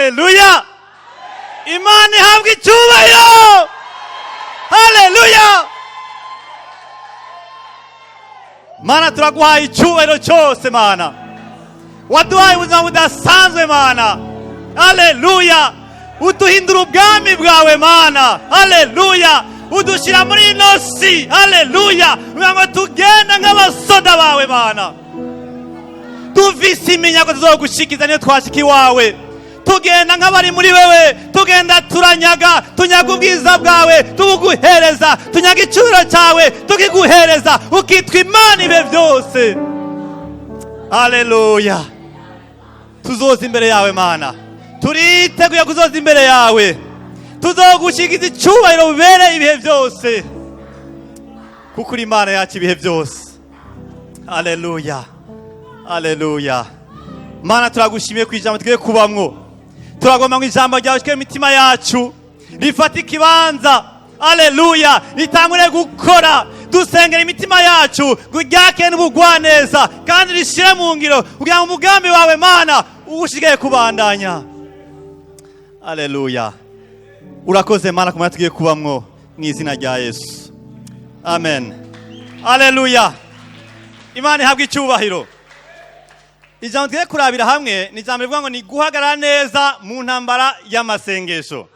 Haleluya! Imana ihabwa icyubahiro. Haleluya! Mana, turaguhaye icyubahiro cyose. Mana, waduhaye ubuzima budasanzwe. Mana, haleluya! Uduhindura ubwami bwawe, Mana. Haleluya! Udushyira muri ino si, haleluya, kugira ngo tugende nk'abasoda bawe. Mana, dufise iminyago tuzogushikiza niyo twashika iwawe. Tugenda nk'abari muri wewe, tugenda turanyaga, tunyaga ubwiza bwawe tubuguhereza, tunyaga icyubahiro cyawe tukiguhereza, ukitwa Imana ibe byose. Haleluya! Tuzoza imbere yawe, Mana, turiteguye kuzoza imbere yawe, tuzogushikiza icyubahiro bubereye ibihe byose, kuko uri Imana yacu ibihe byose. Haleluya, haleluya! Mana, turagushimiye ku ijambo tugiye kubamwo. Turagomba ngo ijambo ryawe rishike mu mitima yacu, rifate ikibanza, haleluya, ritangure gukora. Dusengera imitima yacu ngo ryake n'ubugwaneza kandi rishire mu ngiro, kugira ngo umugambi wawe, Mana, uwushigaye kubandanya. Haleluya! Urakoze, Mana, ku mwanya tugiye kubamwo, mu izina rya Yesu, amen. Haleluya! Imana ihabwa icyubahiro. Ijambo tugiye kurabira hamwe ni ijambo rivuga ngo ni guhagarara neza mu ntambara y'amasengesho.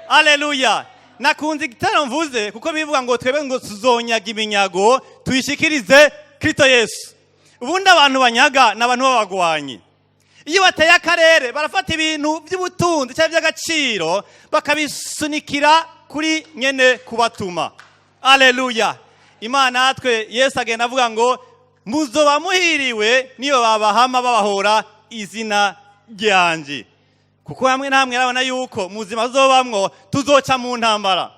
Aleluya! Nakunze igitero mvuze, kuko bivuga ngo twebwe ngo tuzonyaga iminyago tuyishikirize Kristo Yesu. Ubundi abantu banyaga ni abantu b'abagwanyi. Iyo bateye akarere, barafata ibintu by'ubutunzi cyangwa by'agaciro, bakabisunikira kuri nyene kubatuma. Aleluya! Imana natwe, Yesu agenda avuga ngo muzoba muhiriwe niyo babahama babahora izina ryanje, kuko hamwe na hamwe arabona yuko mu buzima tuzobamwo tuzoca mu ntambara.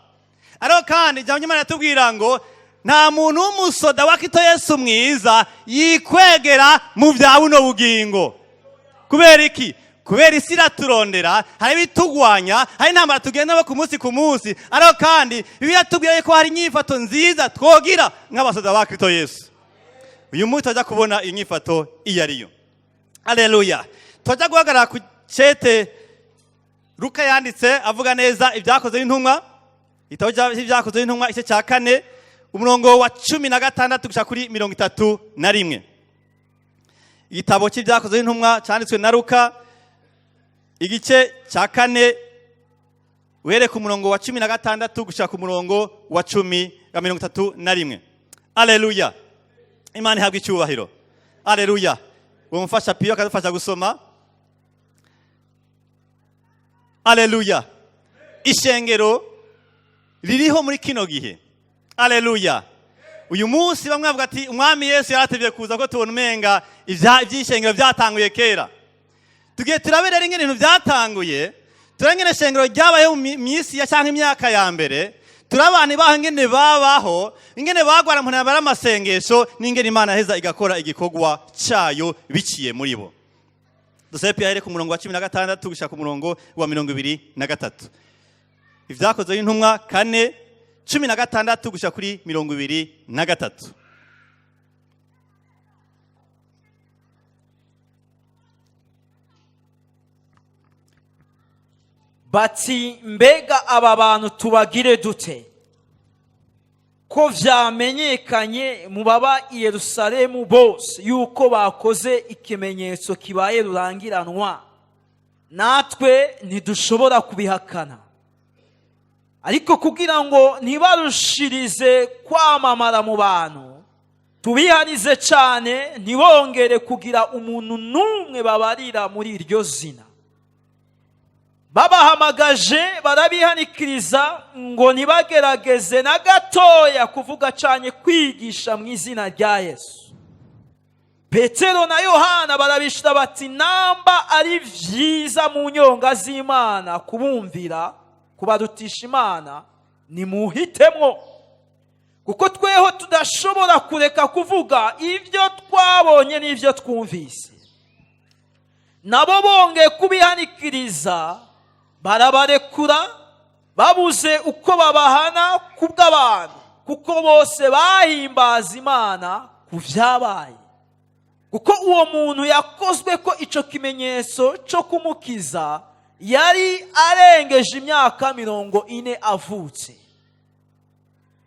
Ariko kandi ijambo ry'Imana riratubwira ngo nta muntu w'umusoda wa Kristo Yesu mwiza yikwegera mu bya buno bugingo. Kubera iki? Kubera isi iraturondera, hari ibitugwanya, hari intambara tugendamo ku munsi ku munsi. Ariko kandi Bibiliya itubwira yuko hari inyifato nziza twogira nk'abasoda ba Kristo Yesu. Uyu munsi turajya kubona inyifato iyo ariyo. Aleluya! Turajya guhagarara ku cete Luka yanditse avuga neza ibyakozwe n'intumwa, igitabo cy'Ibyakozwe n'Intumwa, igice cya 4, umurongo wa 16 gushika kuri 31. Igitabo cy'Ibyakozwe n'Intumwa cyanditswe na Luka, igice cya 4, uhereye ku murongo wa 16 gushika ku murongo wa 31. Aleluya! Imana ihabwa icyubahiro. Aleluya! Uwo mufasha Piyo akadufasha gusoma. Aleluya! Ishengero ririho muri kino gihe, aleluya, uyu munsi bamwe bavuga ati Umwami Yesu yaratevye kuza, ko tubona umenga iby'ishengero byatanguye kera. Tugiye turabe rero ingene ibintu byatanguye, turabe ingene ishengero ryabayeho mu minsi ya cyangwa imyaka ya mbere, turabe abantu baho ingene babaho, ingene bagwara mu ntambara y'amasengesho, n'ingene Imana yaheza igakora igikorwa cyayo biciye muri bo. Dusabe Pierre ku murongo wa 16 gushika ku murongo wa 23. Ibyakozwe n'Intumwa 4, 16 gushika kuri 23. Bati: "Mbega aba bantu tubagire dute, ko vyamenyekanye mu baba i Yerusalemu bose yuko bakoze ikimenyetso kibaye rurangiranwa, natwe ntidushobora kubihakana? Ariko kugira ngo ntibarushirize kwamamara mu bantu, tubihanize cyane ntibongere kugira umuntu n'umwe babarira muri iryo zina." Babahamagaje, barabihanikiriza ngo ntibagerageze na gatoya kuvuga cyane kwigisha mu izina rya Yesu. Petero na Yohana barabishyura bati: "Namba ari byiza mu nyonga z'Imana kubumvira kubarutisha Imana, nimuhitemwo, kuko tweho tudashobora kureka kuvuga ibyo twabonye n'ibyo twumvise." Nabo bongeye kubihanikiriza, barabarekura, babuze uko babahana kubw'abantu, kuko bose bahimbaza Imana ku byabaye, kuko uwo muntu yakozwe ko icyo kimenyetso cyo kumukiza. Yari arengeje imyaka 40 avutse.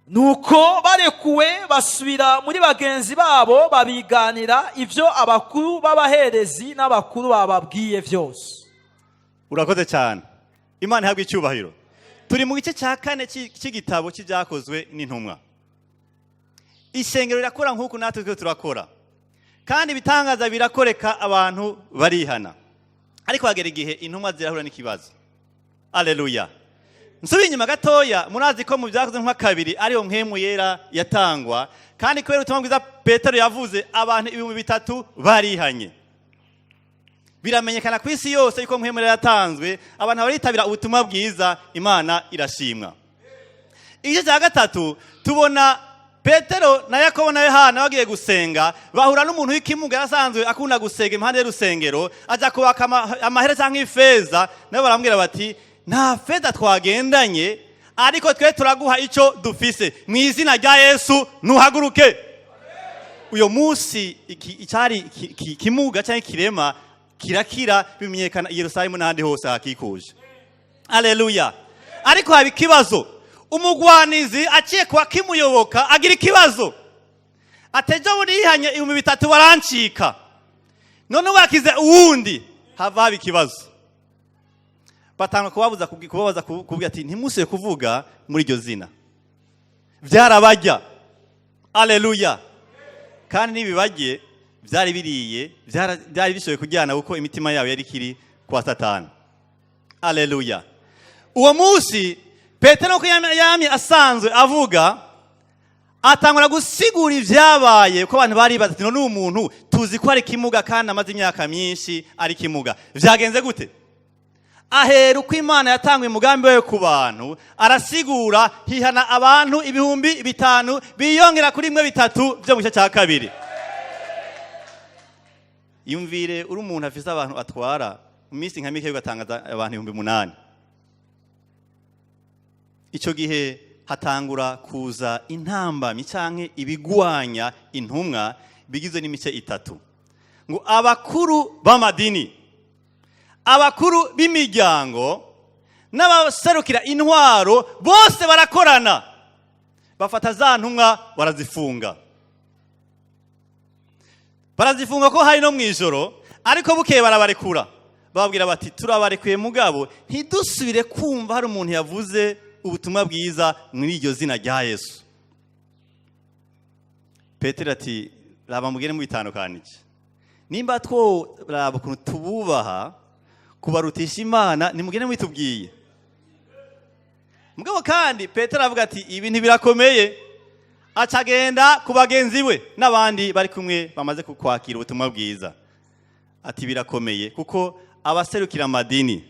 Nuko barekuwe, basubira muri bagenzi babo, babiganira ibyo abakuru b'abaherezi n'abakuru bababwiye byose. Urakoze cyane, Imana ihabwa icyubahiro. Turi mu gice cya kane cy'igitabo cy'Ibyakozwe n'Intumwa. Ishengero rirakora nk'uku natwe twe turakora, kandi ibitangaza birakoreka, abantu barihana. Ariko hagera igihe intumwa zirahura n'ikibazo. Aleluya! Nsubiye inyuma gatoya, murazi ko mu Byakozwe nka 2 ariyo Mpwemu Yera yatangwa, kandi kubera ubutumwa bwiza Petero yavuze, abantu 3000 barihanye. Biramenyekana ku isi yose yuko Mpwemu Yera yatanzwe, abantu baritabira ubutumwa bwiza. Imana irashimwa. Igice cya gatatu tubona Petero na Yakobo na Yohana bagiye gusenga, bahura n'umuntu w'ikimuga yarasanzwe akunda gusenga impande y'urusengero, aja kubaka amahera cyangwa ifeza. Nabo baramubwira bati: "Nta feza twagendanye, ariko twe turaguha icyo dufise. Mu izina rya Yesu nuhaguruke." Uyo munsi icyari kimuga cyangwa ikirema kirakira, bimenyekana i Yerusalemu n'ahandi hose hakikuje. Aleluya! Ariko haba ikibazo. Umugwanizi aciye kuba kimuyoboka agira ikibazo, atejo burihanye 3000 barancika, none bakize uwundi. Hava haba ikibazo, batanga kubabuza, kubabaza, kuvuga ati: "Ntimusubire kuvuga muri iryo zina." Byarabajya. Aleluya! Kandi nibibajye byari biriye, byari bishoboye kujyana, kuko imitima yabo yari ikiri kwa Satani. Aleluya! Uwo munsi Petero, ko yamye asanzwe avuga, atangura gusigura ibyabaye, ko abantu bari bazi ati: "None umuntu tuzi ko ari kimuga kandi amaze imyaka myinshi ari kimuga, vyagenze gute?" Ahera uko Imana yatanguye umugambi we ku bantu, arasigura, hihana abantu 5000 biyongera kuri mwe bitatu byo mu gice cya kabiri. Yumvire uri umuntu afise abantu atwara, mu minsi nka mike ugatangaza abantu 8000. Icyo gihe hatangura kuza intambamyi canke ibigwanya intumwa bigizwe n'imice itatu, ngo abakuru b'amadini, abakuru b'imiryango n'abaserukira intwaro bose barakorana, bafata za ntumwa barazifunga. Barazifunga ko hari no mu ijoro, ariko bukeye barabarekura, bababwira bati: "Turabarekuye, mugabo ntidusubire kumva hari umuntu yavuze ubutumwa bwiza muri iryo zina rya Yesu." Petero ati: "Raba, mugende mubitandukanije. Nimba tworaba ukuntu tububaha kubarutisha Imana, nimugende mwitubwiye." Mugabo kandi Petero avuga ati: "Ibintu birakomeye." Acagenda ku bagenzi we n'abandi bari kumwe bamaze kwakira ubutumwa bwiza, ati: "Birakomeye, kuko abaserukira amadini,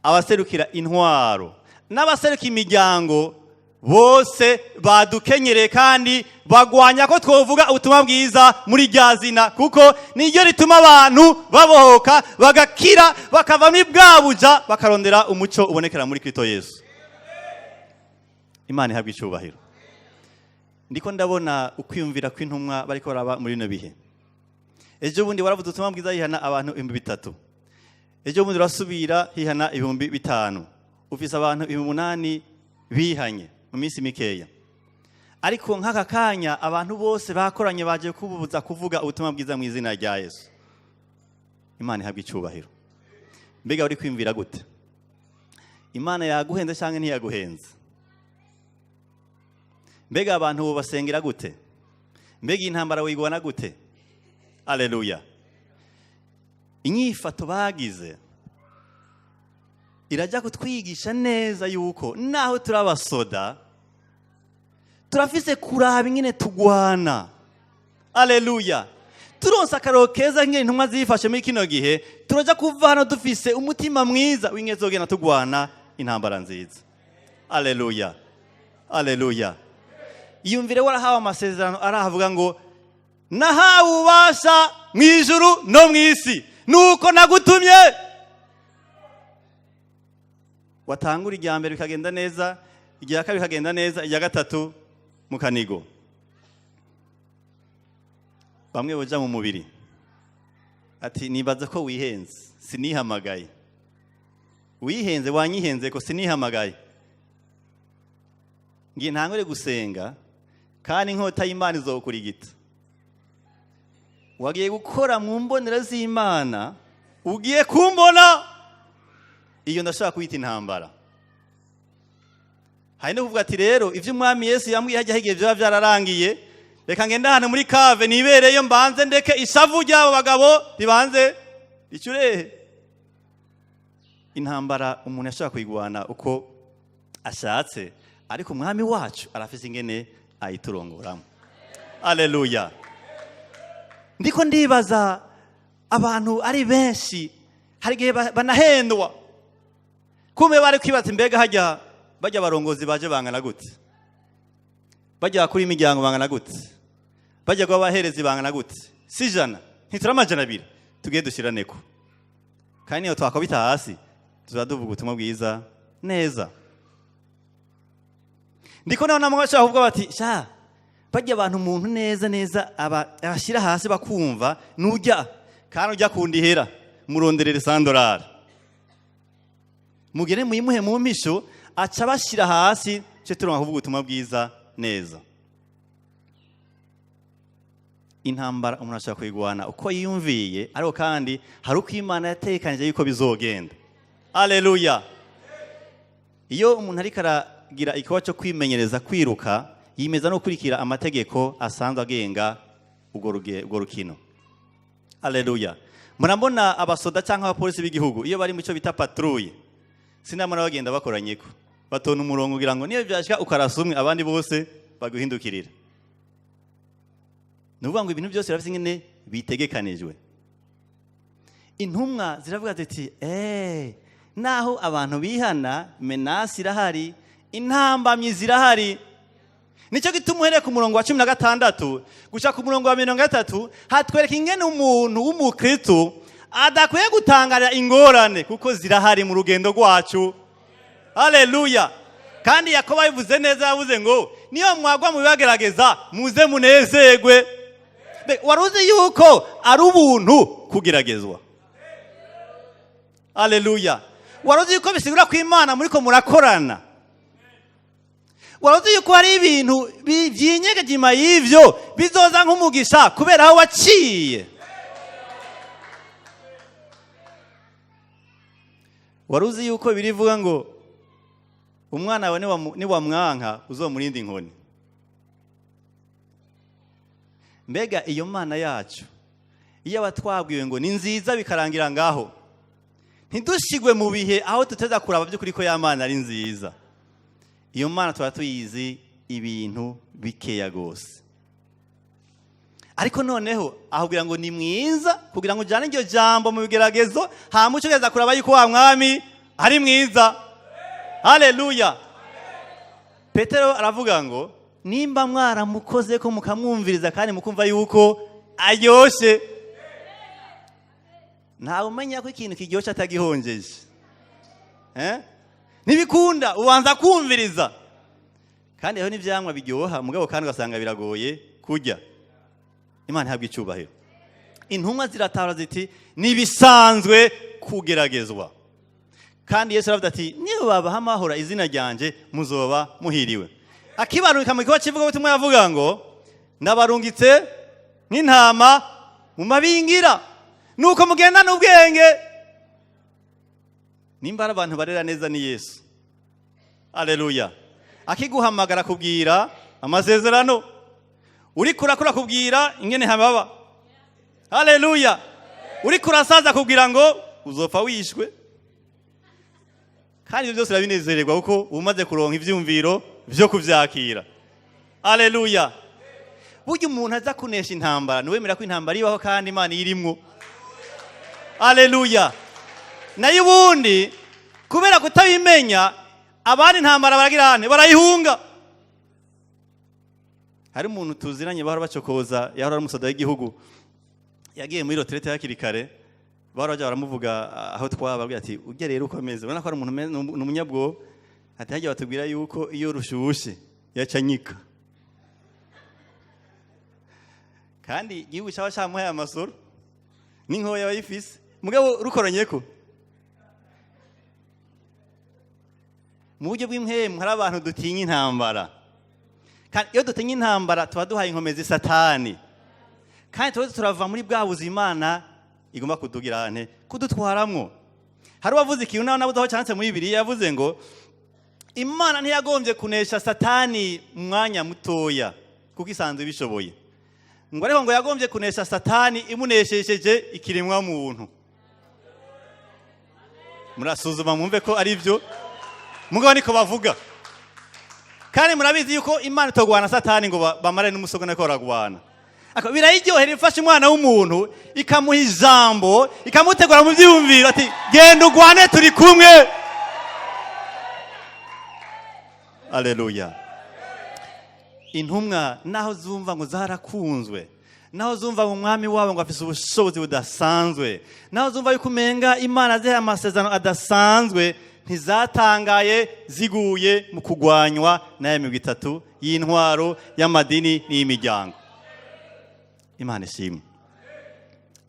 abaserukira intwaro n'abaserukira imiryango bose badukenyereye, kandi bagwanya ko twovuga ubutumwa bwiza muri rya zina, kuko niryo rituma abantu babohoka, bagakira, bakava muri bwa buja, bakarondera umuco ubonekera muri Kristo Yesu." Imana ihabwa icyubahiro. Ndiko ndabona ukwiyumvira kw'intumwa bariko baraba muri bino bihe. Ejo bundi waravuze ubutumwa bwiza, hihana abantu 3000. Ejo bundi urasubira, hihana 5000. Ufise abantu 8000 bihanye mu minsi mikeya. Ariko nk'aka kanya abantu bose bakoranye, baje kubuza kuvuga ubutumwa bwiza mu izina rya Yesu. Imana ihabwa icyubahiro. Mbega uri kwiyumvira gute? Imana yaguhenze cyangwa ntiyaguhenze? Mbega abantu basengera gute? Mbega intambara wigwana gute? Aleluya! Inyifato bagize irajya kutwigisha neza yuko naho turi abasoda, turafise kuraba ingene tugwana. Aleluya! Turonse akaroro keza nk'ingene intumwa zifashe muri kino gihe, turaja kuva hano dufise umutima mwiza w'ingene tuzogenda tugwana intambara nziza. Aleluya, aleluya! Iyumvire warahawe amasezerano, arahavuga ngo: "Nahawe ububasha mu ijuru no mu isi, nuko nagutumye." Watangura irya mbere bikagenda neza, irya kabiri bikagenda neza, irya gatatu mu kanigo. Bamwe boja mu mubiri ati: "Nibaza ko wihenze, sinihamagaye." Wihenze, wanyihenze ko sinihamagaye. Ngiye ntangure gusenga, kandi inkota y'Imana izokurigita. Wagiye gukora mu mbonera z'Imana, ugiye kumbona. Iyo ndashaka kuyita intambara. Hari no kuvuga ati: "Rero ivyo Umwami Yesu yambwiye hajya higihe byaba byararangiye, reka ngende ahantu muri cave nibereyo, mbanze ndeke ishavu ry'abo bagabo ribanze ricurehe." Intambara umuntu yashaka kuyigwana uko ashatse, ariko Umwami wacu arafise ingene ayiturongoramo. Aleluya! Ndiko ndibaza, abantu ari benshi, hari igihe banahendwa. Kumbe bari kwibaza: "Mbega hajya bajya abarongozi baje bangana gute? Bajya kuri imiryango bangana gute? Bajya kuba abaherezi bangana gute? Si 100, ntituri 200? Tugiye dushiraneko, kandi niyo twakubita hasi tuzaba tuvuga ubutumwa bwiza neza." Ndiko naho namwe bashaka kuvuga bati: "Sha, bajya abantu, umuntu neza neza aba abashyira hasi bakumva nujya, kandi ujya kundihera, muronderere 100 dollars, mugere muyimuhe mu mpisho, aca bashyira hasi cyo turonka kuvuga ubutumwa bwiza neza." Intambara umuntu ashobora kuyigwana uko yiyumviye, ariko kandi hari uko Imana yatekanije yuko bizogenda. Aleluya! Iyo umuntu ariko aragira igikorwa cyo kwimenyereza kwiruka, yimeza no gukurikira amategeko asanzwe agenga urwo rukino. Aleluya! Murabona abasoda cyangwa abapolisi b'igihugu, iyo bari mu cyo bita patrouille, sinamara bagenda bakoranyeko, batona umurongo, kugira ngo niyo byashika ukarasa umwe, abandi bose baguhindukirira. Ni ukuvuga ngo ibintu byose birafise ingene bitegekanijwe. Intumwa ziravuga ziti: "Naho abantu bihana, menace irahari, intambamyi zirahari." Nicyo gituma uhereye ku murongo wa 16 gushika ku murongo wa 30 hatwereka ingene umuntu w'umukristo adakwiye gutangarira ingorane, kuko zirahari mu rugendo rwacu. Haleluya! Kandi Yakobo yabivuze neza, yavuze ngo: "Niyo mwagwa mu bibagerageza, muze munezerwe." Wari uzi yuko ari ubuntu kugeragezwa? Haleluya! Wari uzi yuko bisigura ko Imana muriko murakorana? Wari uzi yuko hari ibintu vyinyegeje inyuma y'ivyo bizoza nk'umugisha kubera aho waciye? Wari uzi yuko birivuga ngo umwana wawe niwamwanka uzomurinda inkoni? Mbega iyo Mana yacu, iyo abatwabwiwe ngo ni nziza bikarangira ngaho, ntidushigwe mu bihe aho tuteza kuraba by'ukuri ko ya Mana ari nziza, iyo Mana tuba tuyizi ibintu bikeya gose. Ariko noneho aho kugira ngo ni mwiza, kugira ngo ujyane iryo jambo mu bigeragezo, hama uce ugeza kuraba yuko wa Mwami ari mwiza. Haleluya! Petero aravuga ngo: "Nimba mwaramukoze ko, mukamwumviriza kandi mukumva yuko aryoshe." Ntawe umenya ko ikintu kiryoshye atagihongeje. Ntibikunda, ubanza kumviriza. Kandi hariho n'ivyamwa biryoha, mugabo kandi ugasanga biragoye kurya. Imana ihabwa icyubahiro. Intumwa ziratahura ziti: "Nibisanzwe kugeragezwa." Kandi Yesu aravuga ati: "Niyo babaha amahoro izina ryanjye, muzoba muhiriwe." Akibarungika mu gikorwa cy'ivugabutumwa, yavuga ngo: "Ndabarungitse nk'intama mu mabingira, nuko mugendana ubwenge." Nimba ari abantu barera neza, ni Yesu. Aleluya! Akiguhamagara kubwira amasezerano, uriko urakura kubwira ingene hababa. Haleluya! Uriko urasaza kubwira ngo uzopfa wishwe. Kandi ibyo byose urabinezererwa, kuko uba umaze kuronka ivyumviro vyo kuvyakira. Aleluya! Burya umuntu aza kunesha intambara niwemera ko intambara ibaho kandi Imana irimwo. Aleluya! Nayo ubundi kubera kutabimenya, abandi intambara baragira hane barayihunga. Hari umuntu tuziranye bahora bacokoza, yahora ari umusoda w'igihugu, yagiye muri retraite hakiri kare. Bahora bajya baramuvuga aho twaba, ati: "Ujya rero ukomeze, ubona ko ari umuntu ni umunyabwoba." Ati: "Hajya batubwira yuko iyo rushushe yacanyika." Kandi igihugu cyaba cyamuhaye amasoro n'inkoya bayifise, mugabo rukoranye ko. Mu buryo bw'impwemu hari abantu dutinya intambara, kandi iyo dutinya intambara tuba duhaye inkomezi Satani, kandi tuba turava muri bwa buzima Imana igomba kudugira nte kudutwaramwo. Hari uwavuze ikintu nawe nabuze aho cyanditse muri Bibiliya, yavuze ngo Imana ntiyagombye kunesha Satani mu mwanya mutoya kuko isanzwe ibishoboye, ngo ariko ngo yagombye kunesha Satani imuneshesheje ikiremwa muntu. Murasuzuma mwumve ko ari byo, mugabo niko bavuga. Kandi murabizi yuko Imana itogwana Satani ngo bamare n'umusogo nako baragwana. Birayiryohera ifashe umwana w'umuntu, ikamuha ijambo, ikamutegura mu byiyumviro, ati genda ugwane turi kumwe. Aleluya. Intumwa naho zumva ngo zarakunzwe, naho zumva ngo umwami wabo ngo afise ubushobozi budasanzwe, naho zumva yuko umenga Imana zihaye amasezerano adasanzwe, ntizatangaye ziguye mu kugwanywa n'aya migwi itatu y'intwaro, y'amadini n'iy'imiryango. Imana ishimwe.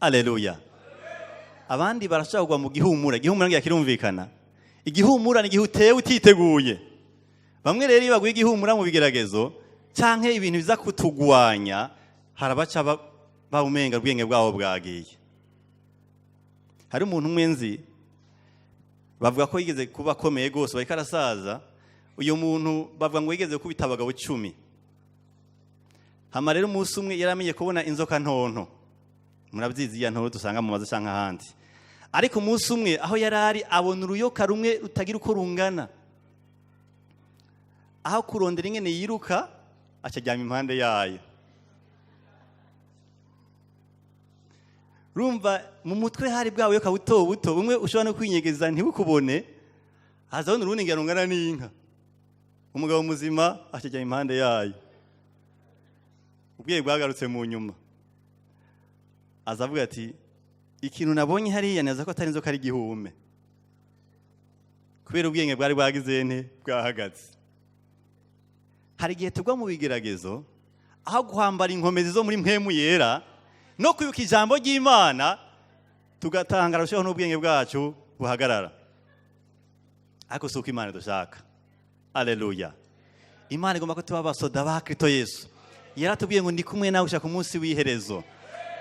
Aleluya. Abandi barashobora kugwa mu gihumura. Igihumura ngira kirumvikana. Igihumura ni igihe utewe utiteguye. Bamwe rero iyo baguye igihumura mu bigeragezo canke ibintu biza kutugwanya, harabaca bawumenga ubwenge bwabo bwagiye. Hari umuntu umwe nzi, bavuga ko yigeze kuba akomeye gose, bariko arasaza. Uyu muntu bavuga ngo yigeze gukubita abagabo 10. Hama rero umunsi umwe yaramenye kubona inzoka ntonto, murabyizi ya ntonto dusanga mu mazu canke ahandi. Ariko umunsi umwe aho yarari abona uruyoka rumwe rutagira uko rungana, aho kurondera ingene yiruka acaryama impande yayo. Rumva mu mutwe hari bwa buyoka buto buto bumwe ushobora no kwinyegeza ntibukubone, hazabona urundi ngira rungana n'inka. Umugabo muzima acaryama impande yayo. Ubwiye bwagarutse mu nyuma, azavuga ati ikintu nabonye hariya naza ko atari inzoka ari igihume, kubera ubwenge bwari bwagize nte bwahagaze. Hari igihe tugwa mu bigeragezo, aho guhambara inkomezi zo muri mpwemu yera no kwibuka ijambo ry'Imana, tugatangara rushaho n'ubwenge bwacu buhagarara. Ariko si uko Imana dushaka. Aleluya. Imana igomba ko tuba abasoda ba Kristo Yesu. Yaratubwiye ngo ndi kumwe nawe ushaka umunsi w'iherezo.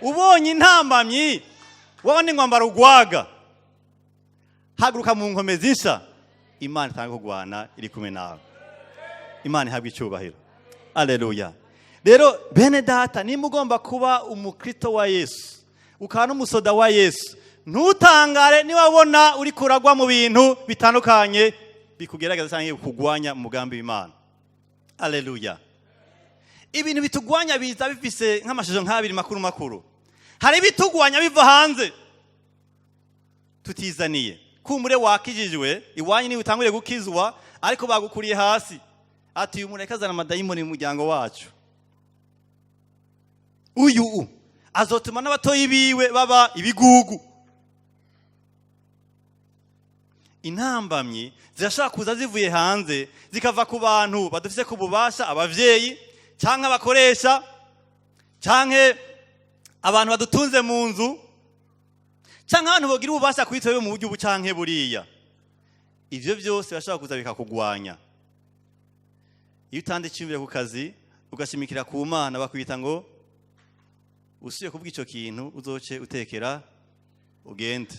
Ubonye intambamyi wabone ngo ambara ugwaga, haguruka mu nkomezi nsha, Imana itanga kugwana iri kumwe nawe. Imana ihabwe icyubahiro. Aleluya. Rero bene data, nimba ugomba kuba umukristo wa Yesu, ukaba n'umusoda wa Yesu, ntutangare niba wabona uri kuragwa mu bintu bitandukanye bikugerageza cyangwa bikugwanya mu mugambi w'Imana. Aleluya. Ibintu bitugwanya biza bifise nk'amashusho nk'abiri makuru makuru. Hari ibitugwanya biva hanze tutizaniye. Kumure wakijijwe iwanyu niba utanguriye gukizwa, ariko bagukuriye hasi, ati uyu muntu akazana amadayimoni mu muryango wacu, uyu azotuma n'abatoyi biwe baba ibigugu. Intambamyi zirashobora kuza zivuye hanze, zikava ku bantu badufise ku bubasha, abavyeyi canke abakoresha canke abantu badutunze mu nzu canke abantu bogira ububasha kuri twebwe mu buryo ubu canke buriya. Ivyo byose birashobora kuza bikakugwanya. Iyo utanze icyumviro ku kazi ugashimikira ku Mana, bakwita ngo usuye kuvuga ico kintu uzoce utekera ugende.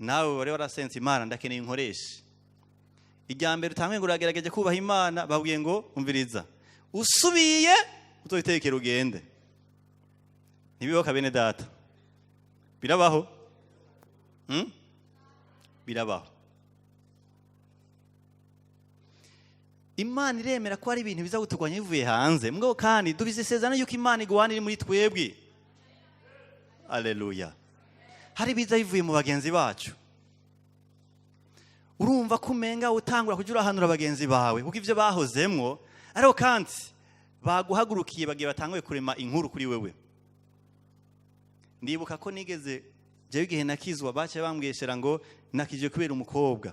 Nawe wari warasense Imana, ndakeneye inkoreshe. Irya mbere utanguye ngo uragerageje kubaha Imana, babwiye ngo umviriza, usubiye uzoyitekera ugende. Ntibiboka bene data, birabaho. Birabaho. Imana iremera ko hari ibintu biza kutugwanya bivuye hanze, mugabo kandi dufise isezerano yuko Imana igwana iri muri twebwe. Aleluya. Hari biza bivuye mu bagenzi bacu. Urumva ko umenga utangura kuja urahanura bagenzi bawe kuko ivyo bahozemwo, ariko kandi baguhagurukiye bagiye batanguye kurema inkuru kuri wewe. Ndibuka ko nigeze jewe igihe nakizwa baciye bambweshera ngo nakije kubera umukobwa.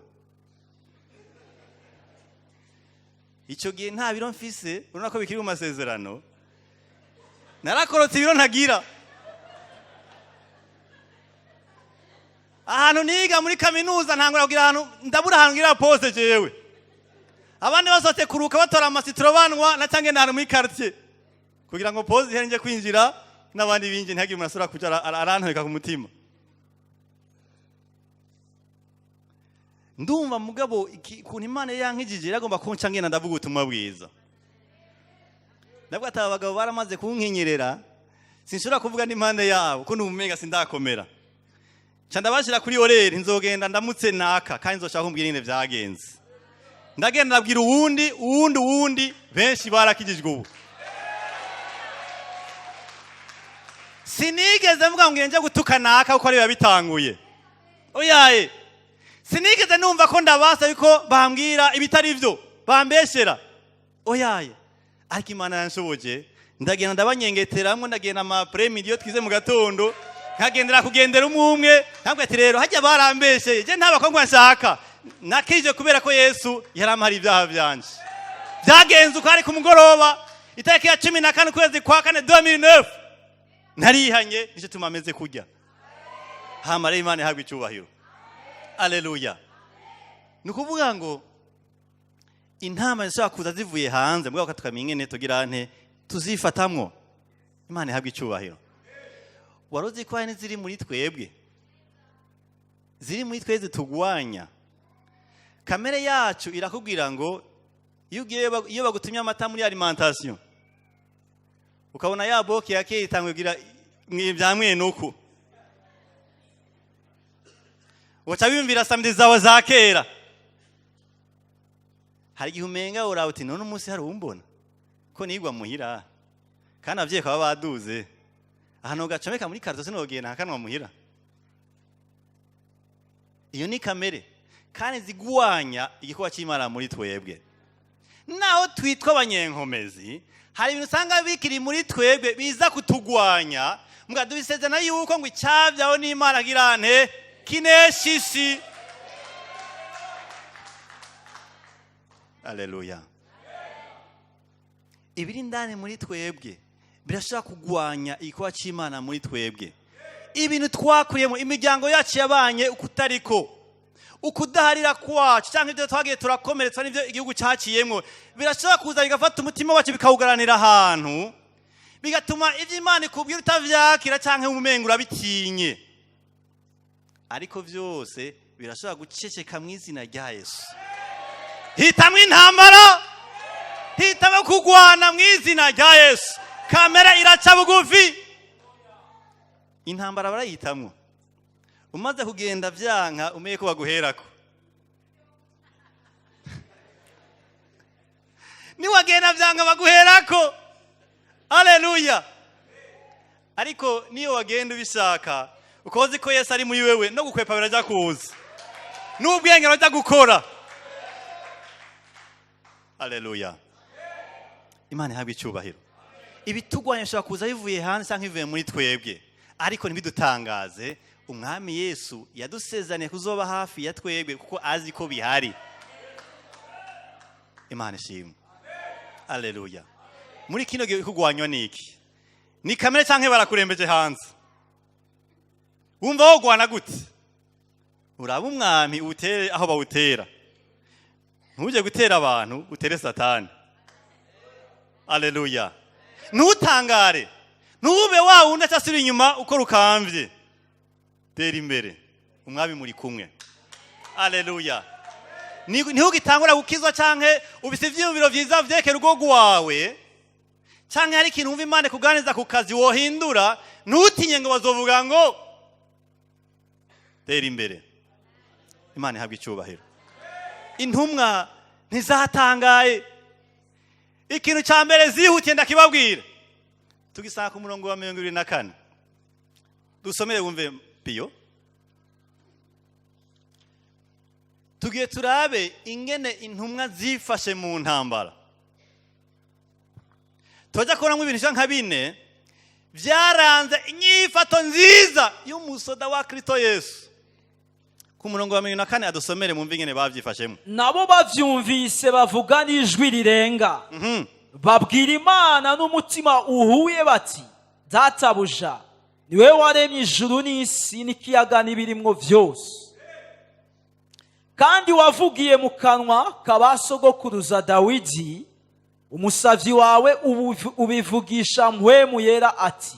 Ico gihe nta biro mfise, urabona ko bikiri mu masezerano. Narakorotse ibiro ntagira. Ahantu niga muri kaminuza ntangura kugira ahantu ndabura ahantu ngira pose jewe. Abandi basohotse kuruka, batora amasitiro banwa na cyangwa ahantu muri quartier kugira ngo pause ihere, nje kwinjira n'abandi binjye, ntihagire umuntu asubira kuja arantweka ku mutima. Ndumva mugabo ukuntu Imana yankijije, iragomba kunca ngenda ndavuga ubutumwa bwiza. Ndavuga ati: "Aba bagabo baramaze kunkenyerera, sinshobora kuvuga n'impande yabo ko numenga sindakomera." Nca ndabashira kuri horaire, nzogenda ndamutse naka kandi nzoshaka kumbwira ingene vyagenze. Ndagenda, ndabwira uwundi, uwundi, uwundi, benshi barakijijwe. Ubu sinigeze mvuga ngo nje gutuka naka kuko ariyo yabitanguye, oyaye. Sinigeze numva ko ndabasa yuko bambwira ibitari byo, bambeshera, oyaye. Ariko Imana yanshoboje, ndagenda ndabanyengeteramwo, ndagenda ama premidi iyo twize mu gatondo, nkagendera kugendera umwe umwe, ntabwo ati: "Rero hajya barambesheye, je nta bakobwa nshaka, nakije kubera ko Yesu yarampari ibyaha byanje." Byagenze uko ari ku mugoroba, itariki ya 14 ukwezi kwa kane 2009, narihanye. Nicyo tuma ameze kurya hama. Rero Imana ihabwa icyubahiro, aleluya. Ni ukuvuga ngo intama zishobora kuza zivuye hanze, mugabo tukamenya ingene tugira nte tuzifatamwo. Imana ihabwa icyubahiro. Wari uzi ko hari n'iziri muri twebwe, ziri muri twe zitugwanya? Kamere yacu irakubwira ngo iyo ugiye, iyo bagutumye amata muri alimentation, ukabona ya boki ya kera itangwe kugira bya mwenuku, uca wiyumvira samedi zawe za kera. Hari igihe umenga urawe uti: "None umunsi hari uwumbona ko nigwa muhira, kandi abavyeyi bakaba baduze ahantu gacomeka muri karto, sinogenda nkakanwa muhira." Iyo ni kamere kandi zigwanya igikorwa cy'Imana muri twebwe. Naho twitwa abanyenkomezi, hari ibintu usanga bikiri muri twebwe biza kutugwanya. Mbwa dubisezerana yuko ngo icyabyaho n'Imana girante kinesha isi. Aleluya. Ibiri indani muri twebwe birashobora kugwanya igikorwa cy'Imana muri twebwe. Ibintu twakuriyemo, imiryango yacu yabanye ukutariko, ukudaharira kwacu, cyangwa ibyo twagiye turakomeretswa n'ibyo igihugu cyaciyemo, birashobora kuza bigafata umutima wacu, bikawugaranira ahantu, bigatuma ibyo Imana ikubwira utavyakira cyangwa umenga urabitinye. Ariko byose birashobora guceceka mu izina rya Yesu. Hitamwo intambara, hitamo kugwana mu izina rya Yesu. Kamera iraca bugufi, intambara barayitamwo. Umaze kugenda vyanka, umenye ko baguherako. Niwagenda vyanka, baguherako. Aleluya. Ariko niyo wagenda ubishaka, ukoze ko Yesu ari muri wewe, no gukwepa biraja kuza, n'ubwenge burajya gukora. Aleluya. Imana ihabwa icyubahiro. Ibitugwanya bishobora kuza bivuye hanze cyangwa bivuye muri twebwe, ariko ntibidutangaze. Umwami Yesu yadusezaniye kuzoba hafi ya twebwe kuko azi ko bihari. Imana ishimwe, aleluya. Muri kino gihe kugwanywa niki? Ni kamere cyangwa barakurembeje hanze? Wumva wogwana gute? Uraba umwami utere aho bawutera, ntujye gutera abantu, utere Satani. Aleluya. Ntutangare, ntube wa wundi acyasubira inyuma uko rukambye. Tera imbere, umwami muri kumwe. Aleluya. Ntugitangura gukizwa canke ubise ivyiyumviro vyiza vyerekera urugo rwawe, canke hari ikintu wumva Imana ikuganiza ku kazi wohindura, ntutinye ngo bazovuga ngo. Tera imbere. Imana ihabwa icyubahiro. Intumwa ntizatangaye. Ikintu cya mbere zihutiye ndakibabwira, tugisanga ku murongo wa 24. Dusomere wumve piyo. Tugiye turabe ingene intumwa zifashe mu ntambara. Tujya kubonamo ibintu bisa nka bine byaranze inyifato nziza y'umusoda wa Kristo Yesu. Ku murongo wa 24, adusomere mumve ingene babyifashemo. Nabo bavyumvise bavuga n'ijwi rirenga, babwira Imana n'umutima uhuye bati: "Databuja, ni wowe waremye ijuru n'isi n'ikiyaga n'ibirimwo byose." Kandi wavugiye mu kanwa ka ba sogokuruza Dawidi, umusavyi wawe, ubivugisha Mpwemu Yera ati: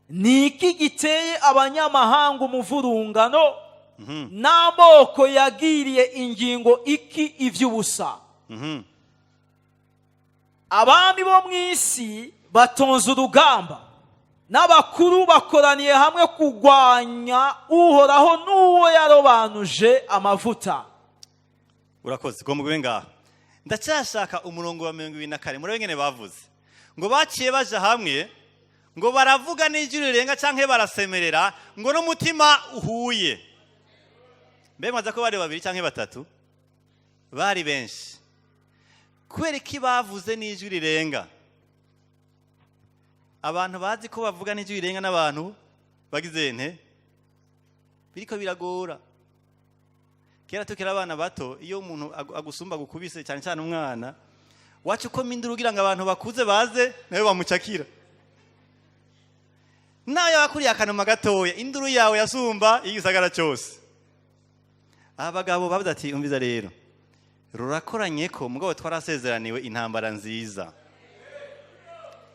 "Ni iki giteye abanyamahanga umuvurungano, n'amoko yagiriye ingingo iki ivy'ubusa? Abami bo mu isi batonze urugamba, n'abakuru bakoraniye hamwe kurwanya Uhoraho n'uwo yarobanuje amavuta." Urakoze, gomba ube ngaho. Ndacyashaka umurongo wa 24. Murabe ngene bavuze ngo baciye baja hamwe, ngo baravuga n'ijwi rirenga canke barasemerera, ngo n'umutima uhuye. Mbe mwaza ko bari babiri canke batatu? Bari benshi. Kubera iki bavuze n'ijwi rirenga? Abantu bazi ko bavuga n'ijwi rirenga n'abantu bagize nte biriko biragora. Kera tukiri abana bato, iyo umuntu agusumba gukubise, cyane cyane umwana wacu, uko mindura ugira ngo abantu bakuze baze nawe bamucakira. Nawe yakuriye akanuma gatoya, induru yawe yasumba igisagara cyose. Aba bagabo bavuze ati: "Umviza rero, rurakoranye ko mugabo twarasezeraniwe intambara nziza."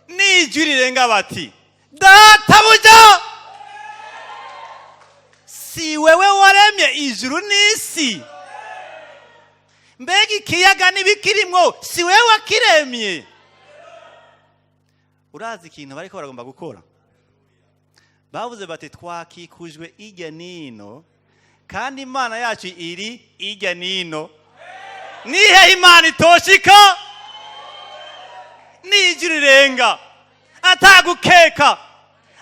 N'ijwi rirenga bati: "Databuja, si wewe waremye ijuru n'isi? Mbega ikiyaga n'ibikirimwo, si wewe wakiremye?" Urazi ikintu bariko baragomba gukora? Bavuze bati: "Twakikujwe ijya nino, kandi Imana yacu iri ijya nino. Nihe Imana itoshika?" N'ijwi rirenga, atagukeka,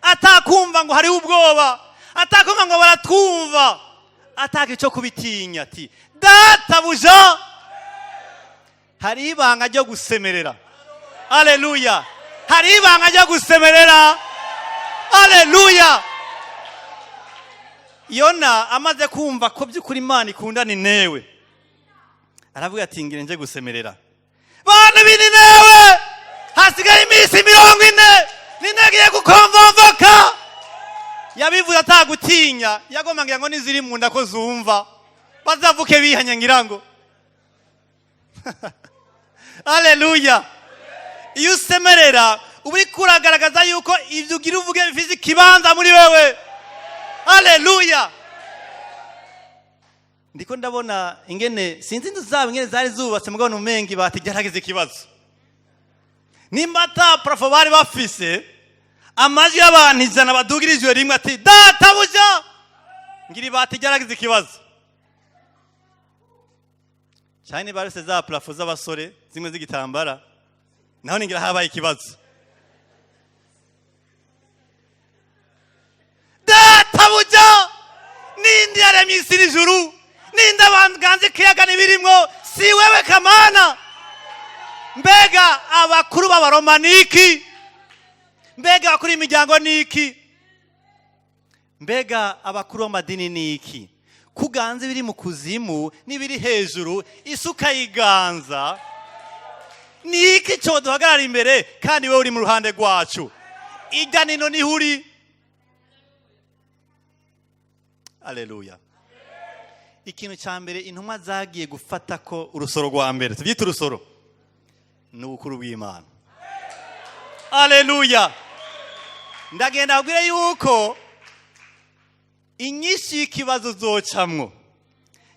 atakumva ngo hariho ubwoba, atakumva ngo baratwumva, ataka icyo kubitinya, ati: "Databuja." Hari ibanga ryo gusemerera. Aleluya! Hari ibanga ryo gusemerera. Aleluya! Yona amaze kumva ko by'ukuri Imana ikunda Ninewe, aravuga ati: "Ngire nje gusemerera bantu b'Ininewe, hasigaye iminsi 40, Ninewe gukomvomvoka." Yabivuze atagutinya. Yagomba ngira ngo n'iziri mu nda ko zumva, bazavuke bihanye ngira ngo. Aleluya! Iyo usemerera, uba uriko uragaragaza yuko ibyo ugira uvuge bifite ikibanza muri wewe. Aleluya! Ndiko ndabona ingene, sinzi inzu zabo ingene zari zubatse, mugabo numengi bati byaragize ikibazo. Nimba ata plafond bari bafise, amajwi y'abantu 100 badugirijwe rimwe ati: "Databuja", ngira ibati ryaragize ikibazo cyane. Barese za plafond z'abasore zimwe z'igitambara, naho ningira habaye ikibazo. "Databuja, ninde yaremye isi n'ijuru? Ninde abanganze ikiyaga n'ibirimwo? Si wewe kamana? Mbega abakuru b'Abaroma ni iki? Mbega abakuru b'imiryango ni iki? Mbega abakuru b'amadini ni iki? Kuganza ibiri mu kuzimu n'ibiri hejuru, isuka yiganza, ni iki cyo duhagarara imbere kandi wowe uri mu ruhande rwacu? Ijya nino niho uri." Aleluya! Ikintu cya mbere intumwa zagiye gufata ko urusoro rwa mbere, tubyite urusoro, ni ubukuru bw'Imana. Aleluya! Ndagenda kubwira yuko inyinshi y'ikibazo uzocamwo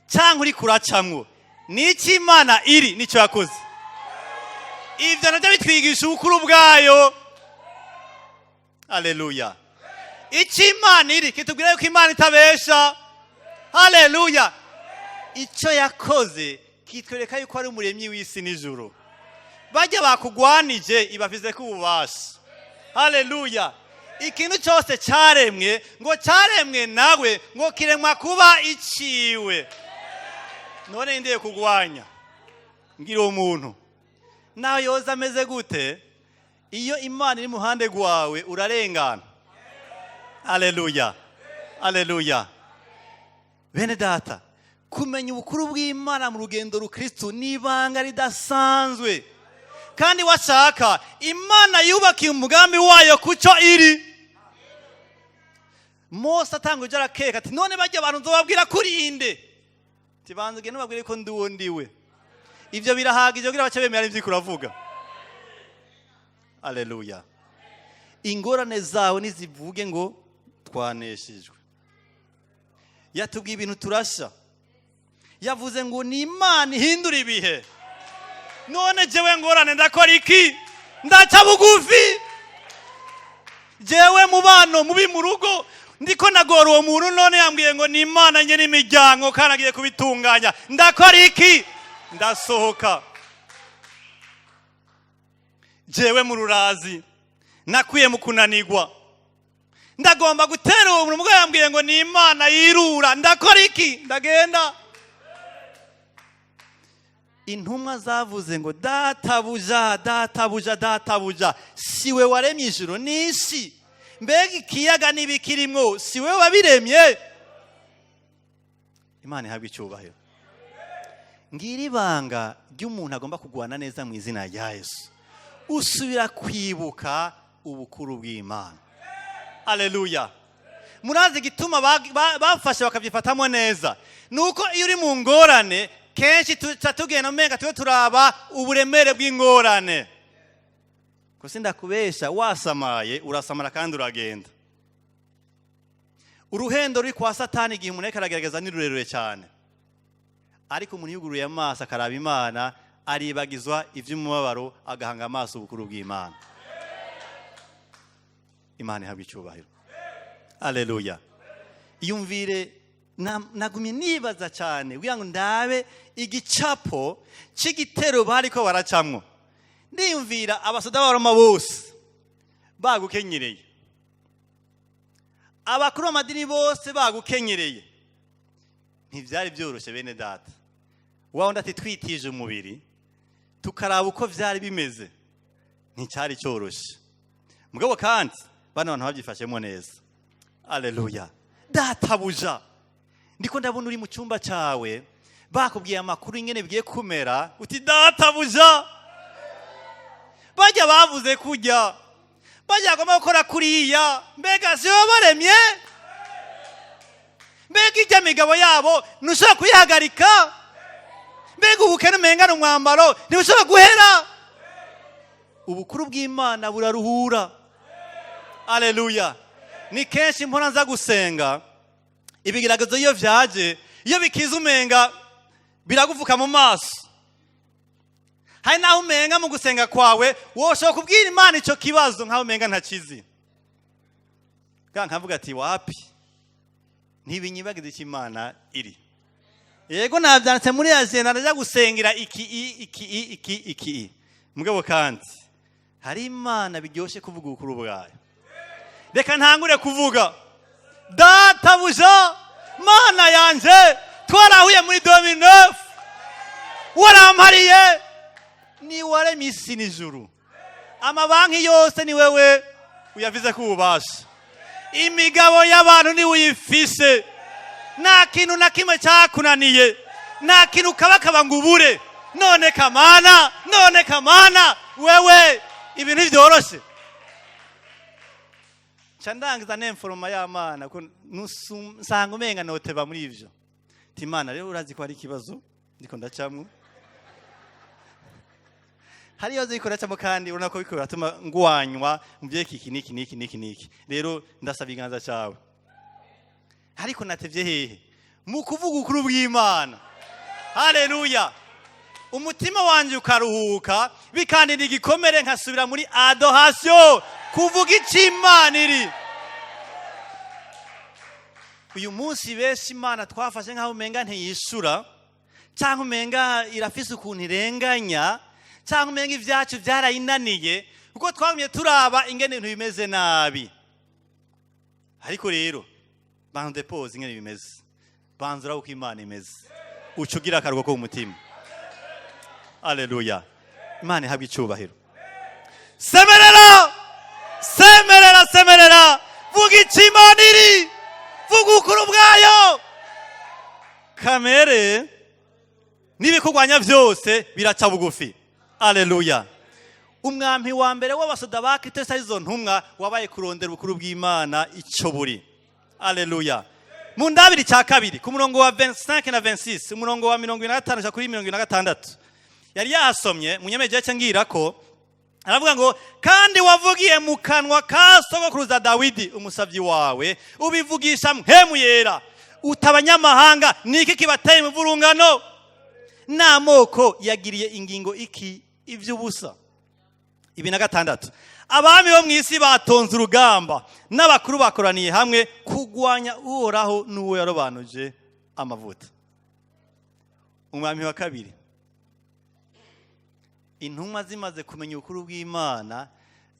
cyangwa uri kuracamwo, ni icyo Imana iri nicyo yakoze. Ibyo nabyo bitwigisha ubukuru bwayo. Aleluya! Icyo Imana iri kitubwira yuko Imana itabesha. Aleluya! Icyo yakoze kitwereka yuko ari umuremyi w'isi n'ijuru. Bajya bakugwanije, ibafize ko ububasha. Haleluya! Ikintu cyose cyaremwe, ngo cyaremwe nawe, ngo kiremwa kuba iciwe. None ndiye kugwanya? Ngira uwo muntu nawe yoza ameze gute, iyo Imana iri mu ruhande rwawe urarengana. Aleluya, aleluya! Bene data, kumenya ubukuru bw'Imana mu rugendo rukristu ni ibanga ridasanzwe. Kandi washaka Imana yubakiye umugambi wayo kucyo iri. Mose atanga ujya arakeka ati: "None bajya abantu nzobabwira kuri inde?" Tibanza ugende ubabwire ko ndi uwo ndiwe. Ibyo birahagije kugira bace bemera ibyo uravuga. Aleluya. Ingorane zawe nizivuge ngo twaneshejwe. Yatubwiye ibintu turasha. Yavuze ngo ni Imana ihindura ibihe. None jewe ngorane ndakora iki? Ndaca bugufi. Jewe mubano mubi mu rugo, ndiko nagora uwo muntu, none yambwiye ngo ni Imana nyene imiryango kandi agiye kubitunganya. Ndakora iki? Ndasohoka. Jewe mu rurazi nakwiye mu kunanigwa, ndagomba gutera uwo muntu, yambwiye ngo ni Imana yirura. Ndakora iki? Ndagenda. Intumwa zavuze ngo databuja, databuja, databuja, siwe waremye ijuru n'isi? Mbega ikiyaga n'ibikirimwo siwe wabiremye? Imana ihabwa icyubahiro. Ngira ibanga ry'umuntu agomba kugwana neza mu izina rya Yesu: usubira kwibuka ubukuru bw'Imana. Aleluya. Murazi igituma bafashe bakabyifatamo neza? Ni uko iyo uri mu ngorane kenshi tuca tugenda umenga tube turaba uburemere bw'ingorane. Ko sindakubesha, wasamaye urasamara kandi uragenda. Uruhendo ruri kwa Satani igihe umuntu ariko aragerageza ni rurerure cyane, ariko umuntu yuguruye amaso akaraba Imana aribagizwa iby'umubabaro, agahanga amaso ubukuru bw'Imana. Imana ihabwa icyubahiro. Aleluya. Iyumvire, nagumye nibaza cyane kugira ngo ndabe igicapo cy'igitero bariko baracamwo. Ndiyumvira abasoda b'Abaroma bose bagukenyereye, abakuru b'amadini bose bagukenyereye. Ntibyari byoroshye, bene data. Wa wundi ati twitije umubiri tukaraba uko byari bimeze, nticyari cyoroshye. Mugabo kandi bano bantu babyifashemo neza. Aleluya. Databuja, ndiko ndabona uri mu cyumba cyawe, bakubwiye amakuru ingene bigiye kumera, uti databuja, bajya bavuze kujya bajya bagomba gukora kuriya, mbega si bo baremye? Mbega ijya migabo yabo ntushobora kuyihagarika? Mbega ubukene umengana umwambaro ntibushobora guhera? Ubukuru bw'Imana buraruhura. Aleluya. Ni kenshi mpora nza gusenga, ibigeragezo iyo byaje, iyo bikiza umenga biragufuka mu maso. Hari naho umenga mu gusenga kwawe woshobora kubwira Imana icyo kibazo nkaho umenga ntakizi. Kandi nkavuga ati wapi, ntibinyibagize icyo Imana iri. Yego, nabyanditse muri agenda, ndajya gusengera iki i iki i iki iki i. Mugabo kandi hari Imana biryoshye kuvuga ubukuru bwayo. Reka ntangure kuvuga: databuja, Mana yanje, twarahuye muri 2009, warampariye, ni waremye isi n'ijuru, amabanki yose ni wewe uyavize ko ububasha, imigabo y'abantu niwe uyifise, nta kintu na kimwe cyakunaniye, nta kintu kabakaba ngo ubure. None kamana, none kamana, wewe ibintu ntibyoroshye. Nca ndangiza nemforoma y'amana ko nsanga umenga noteba muri ivyo. Ti Imana rero, urazi ko hari ikibazo ndiko ndacamwo, hari ibibazo biriko ndacamwo, kandi urabona ko biriko biratuma ngwanywa mu vyerekeye iki n'iki n'iki n'iki n'iki. Rero ndasaba ikiganza cawe. Ariko natevye hehe? Mu kuvuga ukuri bw'Imana. Haleluya. Umutima wanje ukaruhuka, bikandinda igikomere, nkasubira muri adoration, kuvuga icyo Imana iri. Uyu munsi benshi Imana twafashe nk'aho umenga ntiyishura, cyangwa umenga irafise ukuntu irenganya, cyangwa umenga ibyacu byarayinaniye, kuko twagumye turaba ingene ibintu bimeze nabi. Ariko rero banza depose ingene bimeze, banza urabe uko Imana imeze, uca ugira akaruhuko ko mu mutima. Aleluya. Imana ihabwe icyubahiro. Semerera, semerera, semerera, vuga icyo Imana iri, vuga ukuri bwayo. Kamere n'ibikurwanya byose biraca bugufi. Aleluya. Umwampi wa mbere w'abasoda ba Kristo, izo ntumwa, wabaye kurondera ubukuru bw'Imana icyo buri. Aleluya. Mu ndabiri cya kabiri, ku murongo wa 25 na 26, umurongo wa 75 kuri 76, yari yasomye munyemeje cyo ngira ko aravuga ngo: "Kandi wavugiye mu kanwa ka sogokuruza Dawidi umusabyi wawe, ubivugisha Mpwemu Yera, uti: Abanyamahanga ni iki kibateye imivurungano, n'amoko yagiriye ingingo iki iby'ubusa?" Ibi na gatandatu: "Abami bo mu isi batonze urugamba, n'abakuru bakoraniye hamwe kugwanya Uhoraho n'uwo yarobanuje amavuta." Umwami wa kabiri, intumwa zimaze kumenya ubukuru bw'Imana,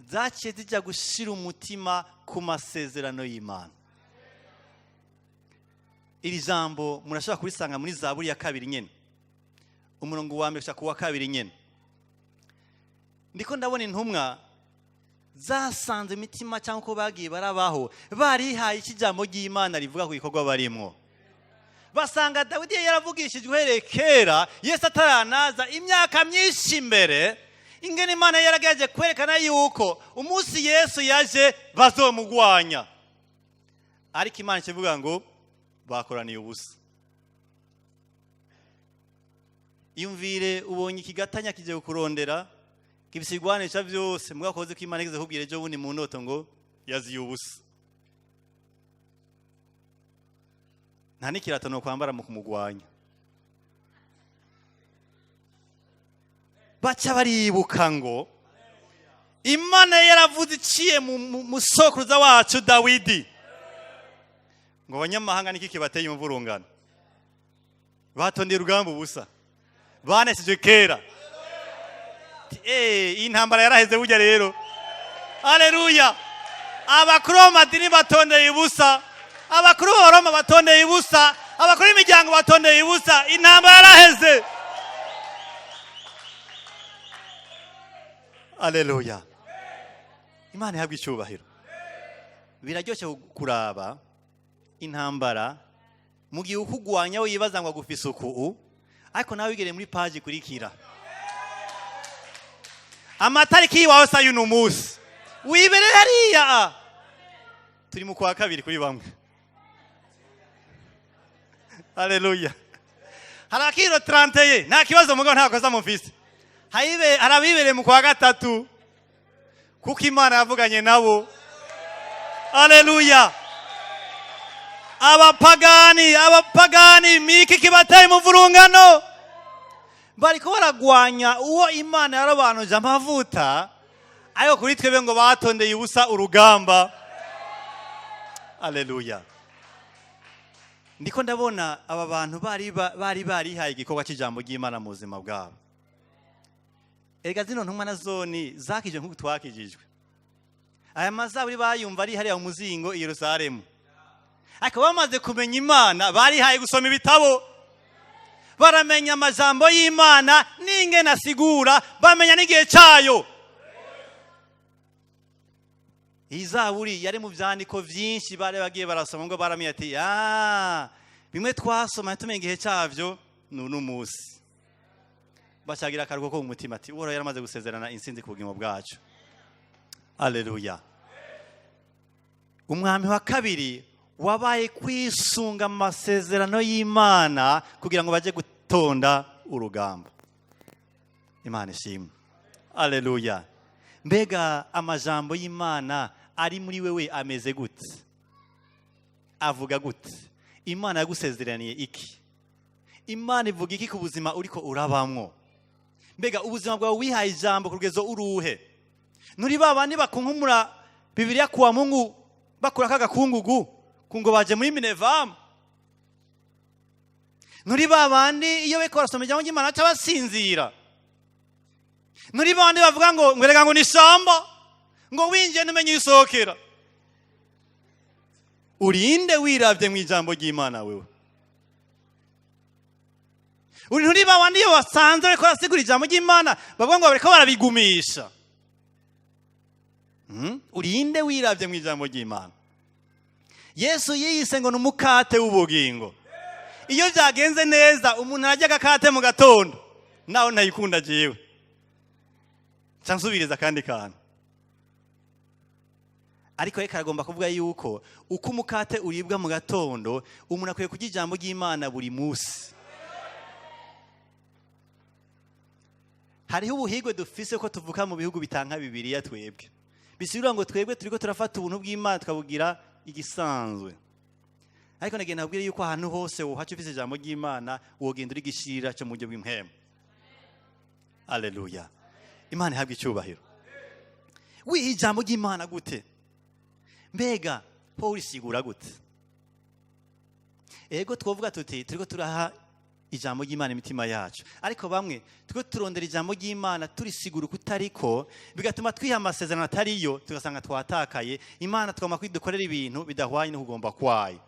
zaciye zijya gushyira umutima ku masezerano y'Imana. Iri jambo murashobora kurisanga muri Zaburi ya kabiri nyine, umurongo wa mbere gushika ku wa kabiri nyine. Ndiko ndabona intumwa zasanze imitima, cyangwa uko bagiye barabaho, barihaye iki ijambo ry'Imana rivuga ku gikorwa barimwo. Basanga Dawidi yaravugishijwe uhereye kera, Yesu ataranaza, imyaka myinshi imbere, ingene Imana yaragerageje kwerekana yuko umunsi Yesu yaje bazomugwanya. Ariko Imana ikivuga ngo bakoraniye ubusa. Yumvire ubonye ikigatanya kigiye kukurondera, kibisigwanisha byose, mwakoze ko Imana igeze kubwira ejo bundi mu ndoto ngo yaziye ubusa, nta n'ikirato no kwambara mu kumugwanya. Baca baribuka ngo Imana yaravuze iciye mu musokuruza wacu Dawidi ngo: "Abanyamahanga niki kibateye imvurungano? Batondeye urugamba ubusa, banesheje kera." Iyi ntambara yaraheze burya rero. Aleluya! Abakuru b'amadini batondeye ubusa, abakuru b'Abaroma batondeye ubusa, abakuru b'imiryango batondeye ubusa, intambara yaraheze. Aleluya! Imana ihabwa icyubahiro. Biraryoshye kuraba intambara mu gihe ukugwanya we yibaza ngo agufise uku, ariko nawe wigereye muri paji ikurikira, amatariki y'iwawe sa y'uno munsi wibereye hariya. Turi mu kwa kabiri kuri bamwe. Haleluya! Hari akiro 31, nta kibazo, mugabo nta kosa mufise. Hari abibereye mu kwa gatatu, kuko Imana yavuganye nabo. Haleluya! Abapagani, abapagani, miki kibateye umuvurungano? Bariko baragwanya uwo Imana yarobanuje amavuta, ariko kuri twebwe ngo batondeye ubusa urugamba. Aleluya! Ndiko ndabona aba bantu bari barihaye igikorwa cy'ijambo ry'Imana mu buzima bwabo. Erega zino ntumwa na zoni zakije nk'uko twakijijwe. Aya mazaburi bayumva ari hariya mu muzingo i Yerusalemu, ariko bamaze kumenya Imana barihaye gusoma ibitabo, baramenya amajambo y'Imana n'ingene asigura, bamenya n'igihe cyayo. Iyi zaburi yari mu byandiko byinshi bari bagiye barasoma, ngo baramenye ati: "Bimwe twasoma tumenya igihe cyabyo ni uno munsi." Bacagira akaruhuko ko mu mutima, ati: "Uhoraho yaramaze gusezerana intsinzi ku bugingo bwacu." Aleluya! Umwami wa kabiri wabaye kwisunga amasezerano y'Imana kugira ngo bajye gutonda urugamba. Imana ishimwe. Aleluya! Mbega amajambo y'Imana ari muri wewe ameze gute? Avuga gute? Imana yagusezeraniye iki? Imana ivuga iki ku buzima uriko urabamwo? Mbega ubuzima bwawe wihaye ijambo ku rugezo uruhe? Nuri ba bandi bakunkumura Bibiliya kuwa Mungu, bakura kagakungugu kungo baje muri minevamu? Nuri ba bandi iyo bariko barasoma ijambo ry'Imana baca basinzira? Nuri ba bandi bavuga ngo ngwereka ngo ni ishamba, ngo winjiye ntumenye isohokera? Urinde wiravye mu ijambo ry'Imana wewe? Uri nturi ba bandi iyo basanze bariko barasigura ijambo ry'Imana bavuga ngo bariko barabigumisha? Urinde wiravye mu ijambo ry'Imana? Yesu yiyise ngo ni umukate w'ubugingo. Iyo byagenze neza umuntu ararya agakate mu gatondo, nawe ntayikunda, jewe nca nsubiriza akandi kantu. Ariko reka aragomba kuvuga yuko uko umukate uribwa mu gatondo, umuntu akwiye kurya ijambo ry'Imana buri munsi. Hariho ubuhigwe dufise ko tuvuka mu bihugu bitanka Bibiliya twebwe. Bisigura ngo twebwe turiko turafata ubuntu bw'Imana tukabugira igisanzwe. Ariko nagenda nabwire yuko ahantu hose wohaca ufise ijambo ry'Imana, wogenda uri gishirira cyo mu buryo bw'impwemu. Haleluya. Imana ihabwe icyubahiro. Wiha ijambo ry'Imana gute? Mbega ho urisigura gute? Ego twovuga tuti turiko turaha ijambo ry'Imana imitima yacu, ariko bamwe turiko turondera ijambo ry'Imana turisigura uko utariko, bigatuma twiha amasezerano atariyo, tugasanga twatakaye. Imana twama kwidukorera ibintu bidahwanye no kugomba kwayo.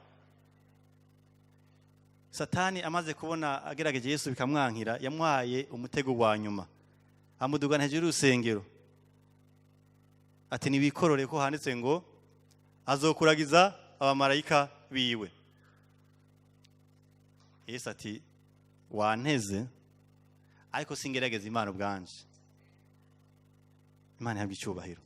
Satani amaze kubona agerageje Yesu bikamwankira, yamwaye umutego wa nyuma, amudugana hejuru y'urusengero ati nibikorore ko handitse ngo azokuragiza abamarayika biwe. Yesu ati wanteze, ariko singerageza Imana ubwanje. Imana ihabwe icyubahiro.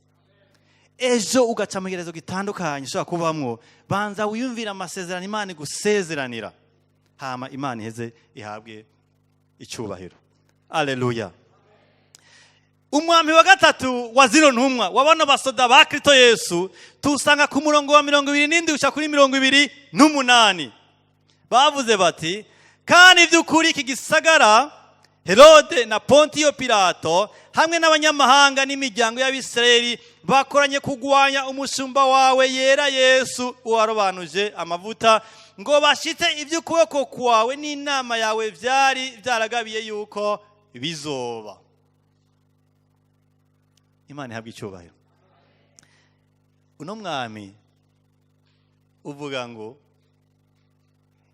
Ejo ugaca mu kigerezo gitandukanye ushobora kubamwo, banza wiyumvire amasezerano Imana igusezeranira, hama Imana iheze ihabwe icyubahiro. Haleluya. Umwami wa gatatu wa zino ntumwa wa bano basoda ba Kristo Yesu tusanga ku murongo wa 27 gushika kuri 28. Bavuze bati kandi by'ukuri iki gisagara Herode na Pontiyo Pilato hamwe n'abanyamahanga n'imiryango y'Abisirayeli bakoranye kugwanya umushumba wawe yera Yesu uwarobanuje amavuta, ngo bashitse iby'ukuboko kwawe n'inama yawe byari byaragabiye yuko bizoba. Imana ihabwe icyubahiro. Uno mwami uvuga ngo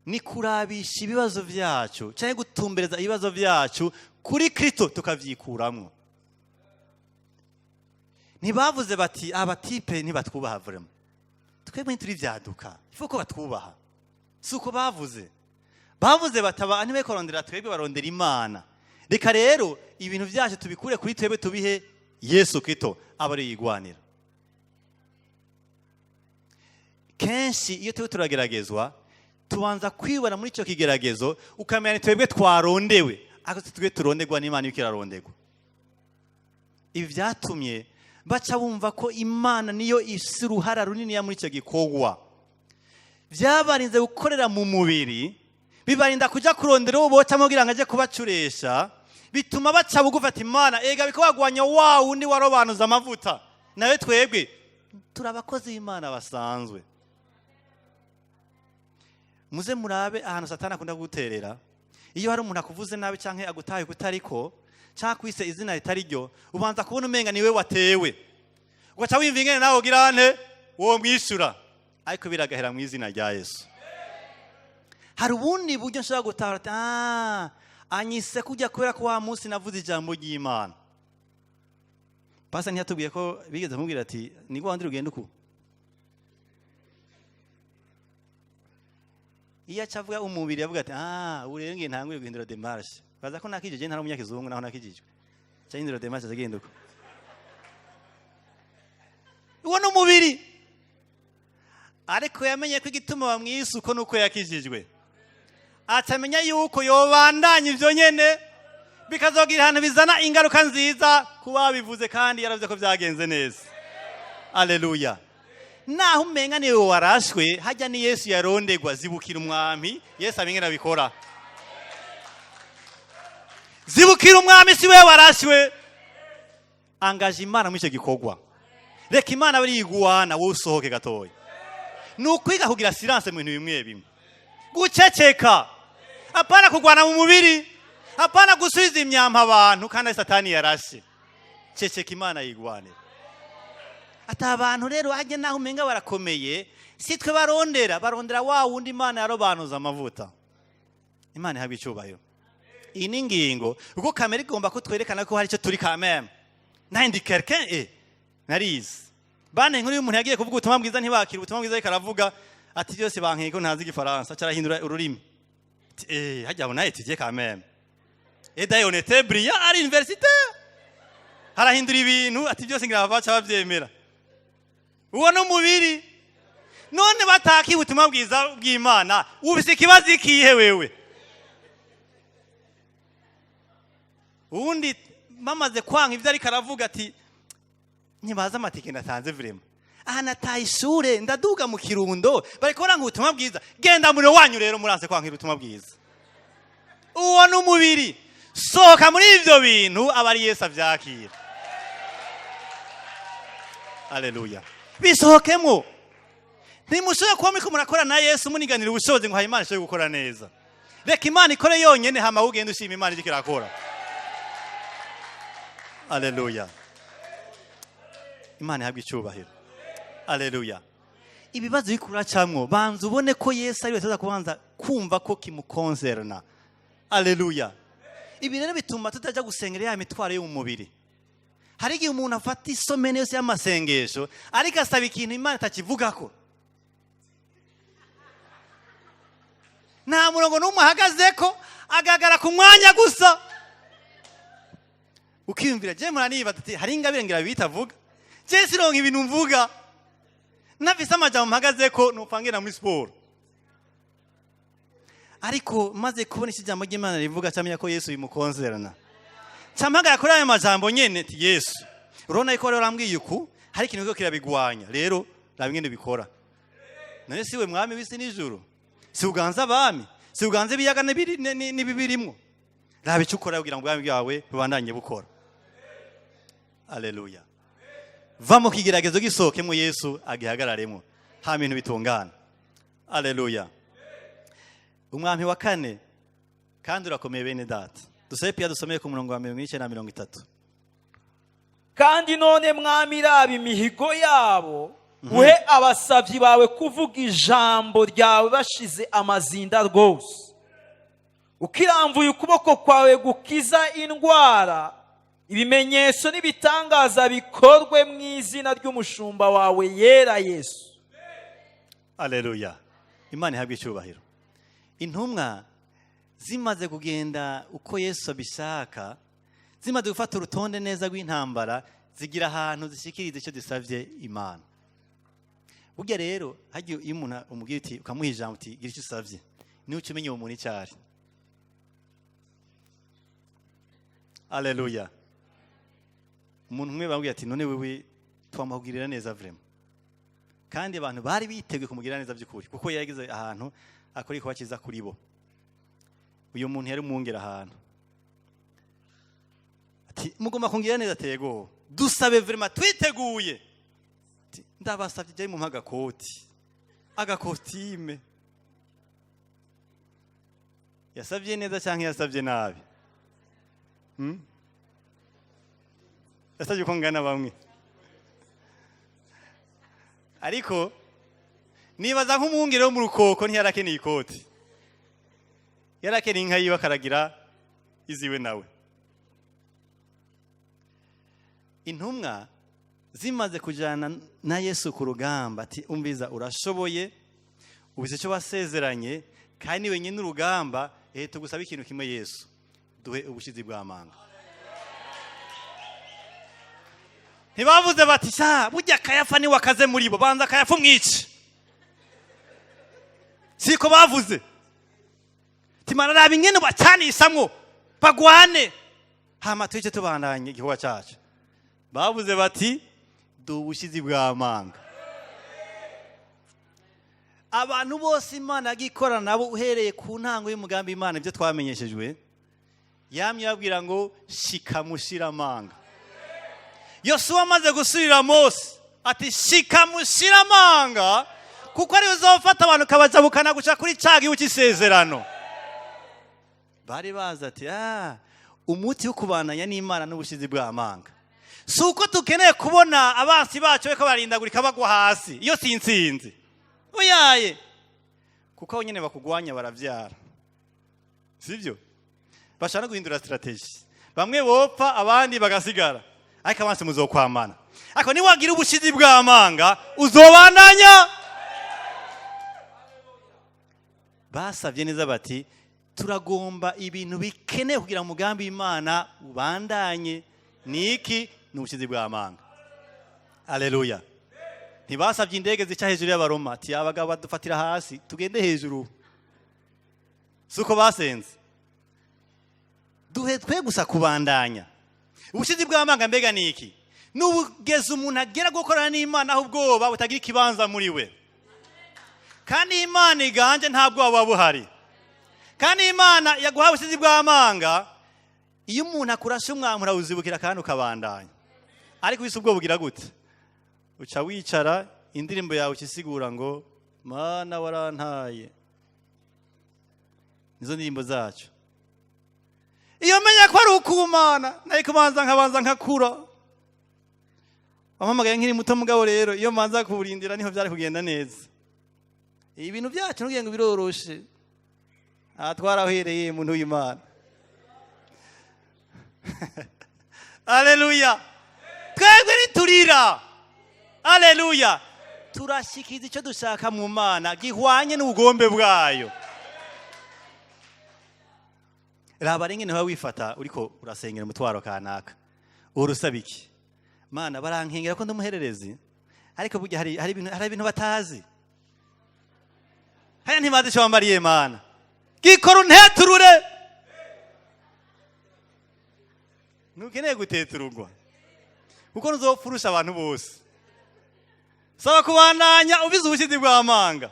ni kurabisha ibibazo byacu cyangwa gutumbereza ibibazo byacu kuri Kristo tukavyikuramo. Ntibavuze bati abatipe ntibatwubaha vraiment, twebwe ntituri vyaduka, ifu ko batwubaha. Si uko bavuze. Bavuze bati aba ntibekorondera twebwe, barondera Imana. Reka rero ibintu byacu tubikure kuri twebwe tubihe Yesu Kristo aba ari yigwanira. Kenshi iyo turi turageragezwa tubanza kwibona muri icyo kigeragezo, ukamenya ni twebwe twarondewe, ariko si twebwe turondegwa n'Imana iyo kirarondegwa. Ibi byatumye baca bumva ko Imana niyo ifise uruhara runini muri icyo gikorwa. Byabarinze gukorera mu mubiri, bibarinda kuja kurondera uwo boca kugira ngo aje kubacuresha, bituma baca bugufi ati Imana ega bikabagwanya wa wundi warobanuza amavuta, nawe twebwe turi abakozi b'Imana basanzwe. Muze murabe ahantu Satani akunda kuguterera. Iyo hari umuntu akuvuze nabi canke agutaye kutariko, canke akwise izina ritari ryo, ubanza kubona umenga niwe watewe, ugaca wiyumva ingene nawe ugira nte wo mwishura, ariko biragahera mu izina rya Yesu. Hari ubundi buryo nshobora gutahura ati anyise kujya kubera ko wa munsi navuze ijambo ry'Imana. Pastor ntiyatubwiye ko bigeze kumubwira ati ni gwa ndi rugenda uku. Iyo aca avuga umubiri avuga ati ubu rero ngiye ntangure guhindura démarche. Baza ko nakijije ntari umunyakizungu naho nakijijwe. Aca ahindura démarche agenda uko. Uwo ni umubiri. Ariko yamenye ko igituma bamwise uko nuko yakijijwe. Atamenya yuko yobandanya ivyo nyene bikazogira ahantu bizana ingaruka nziza kuba bivuze, kandi yaravuze ko byagenze neza. Haleluya. Naho umenga niwe warashwe, hajya ni Yesu yarondegwa, zibukira umwami. Yesu abingena abikora. Zibukira umwami, si we warashwe. Angaje Imana muri icyo gikorwa. Reka Imana abe yiguana, wowe usohoke gatoya. Ni ukwiga kugira silence mu bintu bimwe bimwe. Guceceka. Hapana kugwana mu mubiri. Hapana gusubiza imyampa abantu kandi Satani yarashe. Ceceka, Imana yigwanira. Ata abantu rero hajya naho umenga barakomeye, si twe barondera, barondera wa wundi Imana yarobanuza amavuta. Imana ihabwe icyubahiro. Iyi ni ingingo kuko kamere igomba kutwerekana ko hari icyo turi quand même. Nandi quelqu'un narize. Bane inkuru y'umuntu yagiye kuvuga ubutumwa bwiza ntibakira ubutumwa bwiza, ariko aravuga ati byose bankeye ko ntazi igifaransa, carahindura ururimi. Ati, hajya abona étudier quand même. Et d'ailleurs on était brillant à l'université. Harahindura ibintu ati byose ngira baca bavyemera. Uwo ni umubiri. None batakiye ubutumwa bwiza bw'Imana, ufise ikibazo ikihe wewe? Ubundi bamaze kwanka ibyo ariko aravuga ati ntibaza amatike natanze vraiment. Aha nataye ishure ndaduga mu Kirundo, bariko baranka ubutumwa bwiza. Genda muriro wanyu rero, muranse kwankira ubutumwa bwiza. Uwo ni umubiri. Sohoka muri ivyo bintu, aba ari Yesu avyakira. Haleluya. Bisohokemo. Ntimushobora kuba muriko murakora na Yesu muniganira ubushobozi ngo Imana ishobore gukora neza. Reka Imana ikore yonyene, hama ugende ushima Imana iriko irakora. Haleluya. Imana ihabwe icyubahiro. Haleluya. Ibibazo biriko uracamwo, banza ubone ko Yesu ari we tuza kubanza kumva ko kimukonserna. Haleluya. Ibi rero bituma tutajya gusengera ya mitwaro yo mu mubiri. Hari igihe umuntu afata isomene yose y'amasengesho ariko asaba ikintu Imana itakivugako. Nta murongo n'umwe ahagazeko, agagara ku mwanya gusa. Ukiyumvira, je muranibaza ati hari ingabire ngira bitavuga. Je sironka ibintu mvuga. Nafise amajambo mpagazeko nopfa ngenda muri siporo. Ariko maze kubona iki jambo ry'Imana rivuga, camenya ko Yesu bimukonserana. Campagara kuri ayo majambo nyene ati Yesu, urabona yuko rero urambwiye uku, hari ikintu kiriko kirabigwanya. Rero raba ingene bikora. None siwe mwami w'isi n'ijuru? Si uganza abami? Si uganza ibiyaga n'ibibirimwo? Raba icyo ukora kugira ngo ubwami bwawe bubandanye bukora. Haleluya. Va mu kigeragezo gisohokemo, Yesu agihagararemo. Ha bintu bitungana. Haleluya. Umwami wa kane kandi urakomeye bene data. Dusabe pia dusomeye ku murongo wa 90 na 30. Kandi none mwami, raba imihigo yabo, uhe abasavyi bawe kuvuga ijambo ryawe bashize amazinda rwose. Ukiramvuye ukuboko kwawe gukiza indwara, ibimenyetso n'ibitangaza bikorwe mu izina ry'umushumba wawe yera Yesu. Haleluya. Imana ihabwe icyubahiro. Intumwa zimaze kugenda uko Yesu abishaka, zimaze gufata urutonde neza rw'intambara, zigira ahantu zishikiriza icyo zisavye Imana. Burya rero hagiye iyo umuntu umubwira uti, ukamuha ijambo uti gira icyo usavye, niwe uca umenya uwo muntu icyo ari. Haleluya. Umuntu umwe bamubwira ati none wewe twamubwirira neza vraiment. Kandi abantu bari biteguye kumugirira neza by'ukuri, kuko yageze ahantu akora igikorwa cyiza kuri bo. Uyu muntu yari umwungere ahantu. Ati mugomba kungirira neza, tego. Dusabe vraiment twiteguye. Ati ndabasabye jya mumpa agakoti, agakotime. Yasabye neza cyangwa yasabye nabi? Yasabye uko ngana bamwe. Ariko nibaza nk'umwungere wo mu rukoko ntiyarakeneye ikoti. Yarakeneye inka yiwe akaragira iziwe nawe. Intumwa zimaze kujana na Yesu ku rugamba, ati umviza urashoboye, ubize icyo wasezeranye, kandi ni wenyine urugamba, tugusaba ikintu kimwe Yesu, duhe ubushizi bw'amanga. Ntibavuze bati sha burya Kayafa ni wakaze muri bo, banza Kayafa umwice. Siko bavuze. Timana raba ingene bacanishamwo bagwane, hama twice tubandanye igikorwa cyacu. Bavuze bati duhe ubushizi bw'amanga. Abantu bose Imana yagiye ikorana nabo uhereye ku ntango y'umugambi Imana, ibyo twamenyeshejwe, yamye ababwira ngo shika mushira amanga. Yosuwa amaze gusubira Mose ati shika mushira amanga, kuko ari uzofata abantu ukabajabukana guca kuri ca gihugu cy'isezerano. Bari bazi ati umuti wo kubandanya n'Imana n'ubushizi bw'amanga. Si uko tukeneye kubona abansi bacu bariko barindagurika bagwa hasi, iyo si intsinzi. Oyaye, kuko abo nyene bakugwanya baravyara, sivyo? Bashaka guhindura strategy, bamwe bopfa abandi bagasigara, ariko abansi muzokwamana. Ariko niwagira ubushizi bw'amanga uzobandanya. Basavye neza bati turagomba ibintu bikenewe kugira umugambi w'Imana ubandanye. Niki? Ni ubushizi bw'amanga. Haleluya. Ntibasabye indege zica hejuru y'Abaroma, ati abagabo badufatira hasi, tugende hejuru. Si uko basenze? Duhe twe gusa kubandanya. Ubushizi bw'amanga mbega ni iki? N'ubugeza umuntu agera gukorana n'Imana, aho ubwoba butagira ikibanza muri we. Kandi Imana iganje, nta bwoba buba buhari. Kandi Imana yaguhaye ubushizi bw'amanga. Iyo umuntu akurashe umwami, urawuzibukira kandi ukabandanya. Ariko wise ubwoba, bugira gute? Uca wicara, indirimbo yawe ukisigura ngo "Mana warantaye". Nizo ndirimbo zacu. Iyo menya ko ari ukumana, nari kubanza nkabanza nkakura. Wampamagaye nkiri muto. Mugabo rero iyo mbanza kuwurindira, niho byari kugenda neza. Ibintu byacu ntugire ngo biroroshe. Aha twarahereye, muntu w'Imana. Aleluya! Twebwe niturira, aleluya, turashyikiza icyo dushaka mu Mana gihwanye n'ubugombe bwayo. Raba rimwe niba wifata uriko urasengera umutwaro kanaka, uhora usaba iki? Mana, barankengera ko ndumuhererezi, ariko burya hari ibintu batazi hariya, ntibazi icyo wambariye. Mana, gikora unteturure. Ntukeneye gutetururwa, kuko ntuzopfurusha abantu bose. Saba kubandanya ubize ubushizi bw'amanga.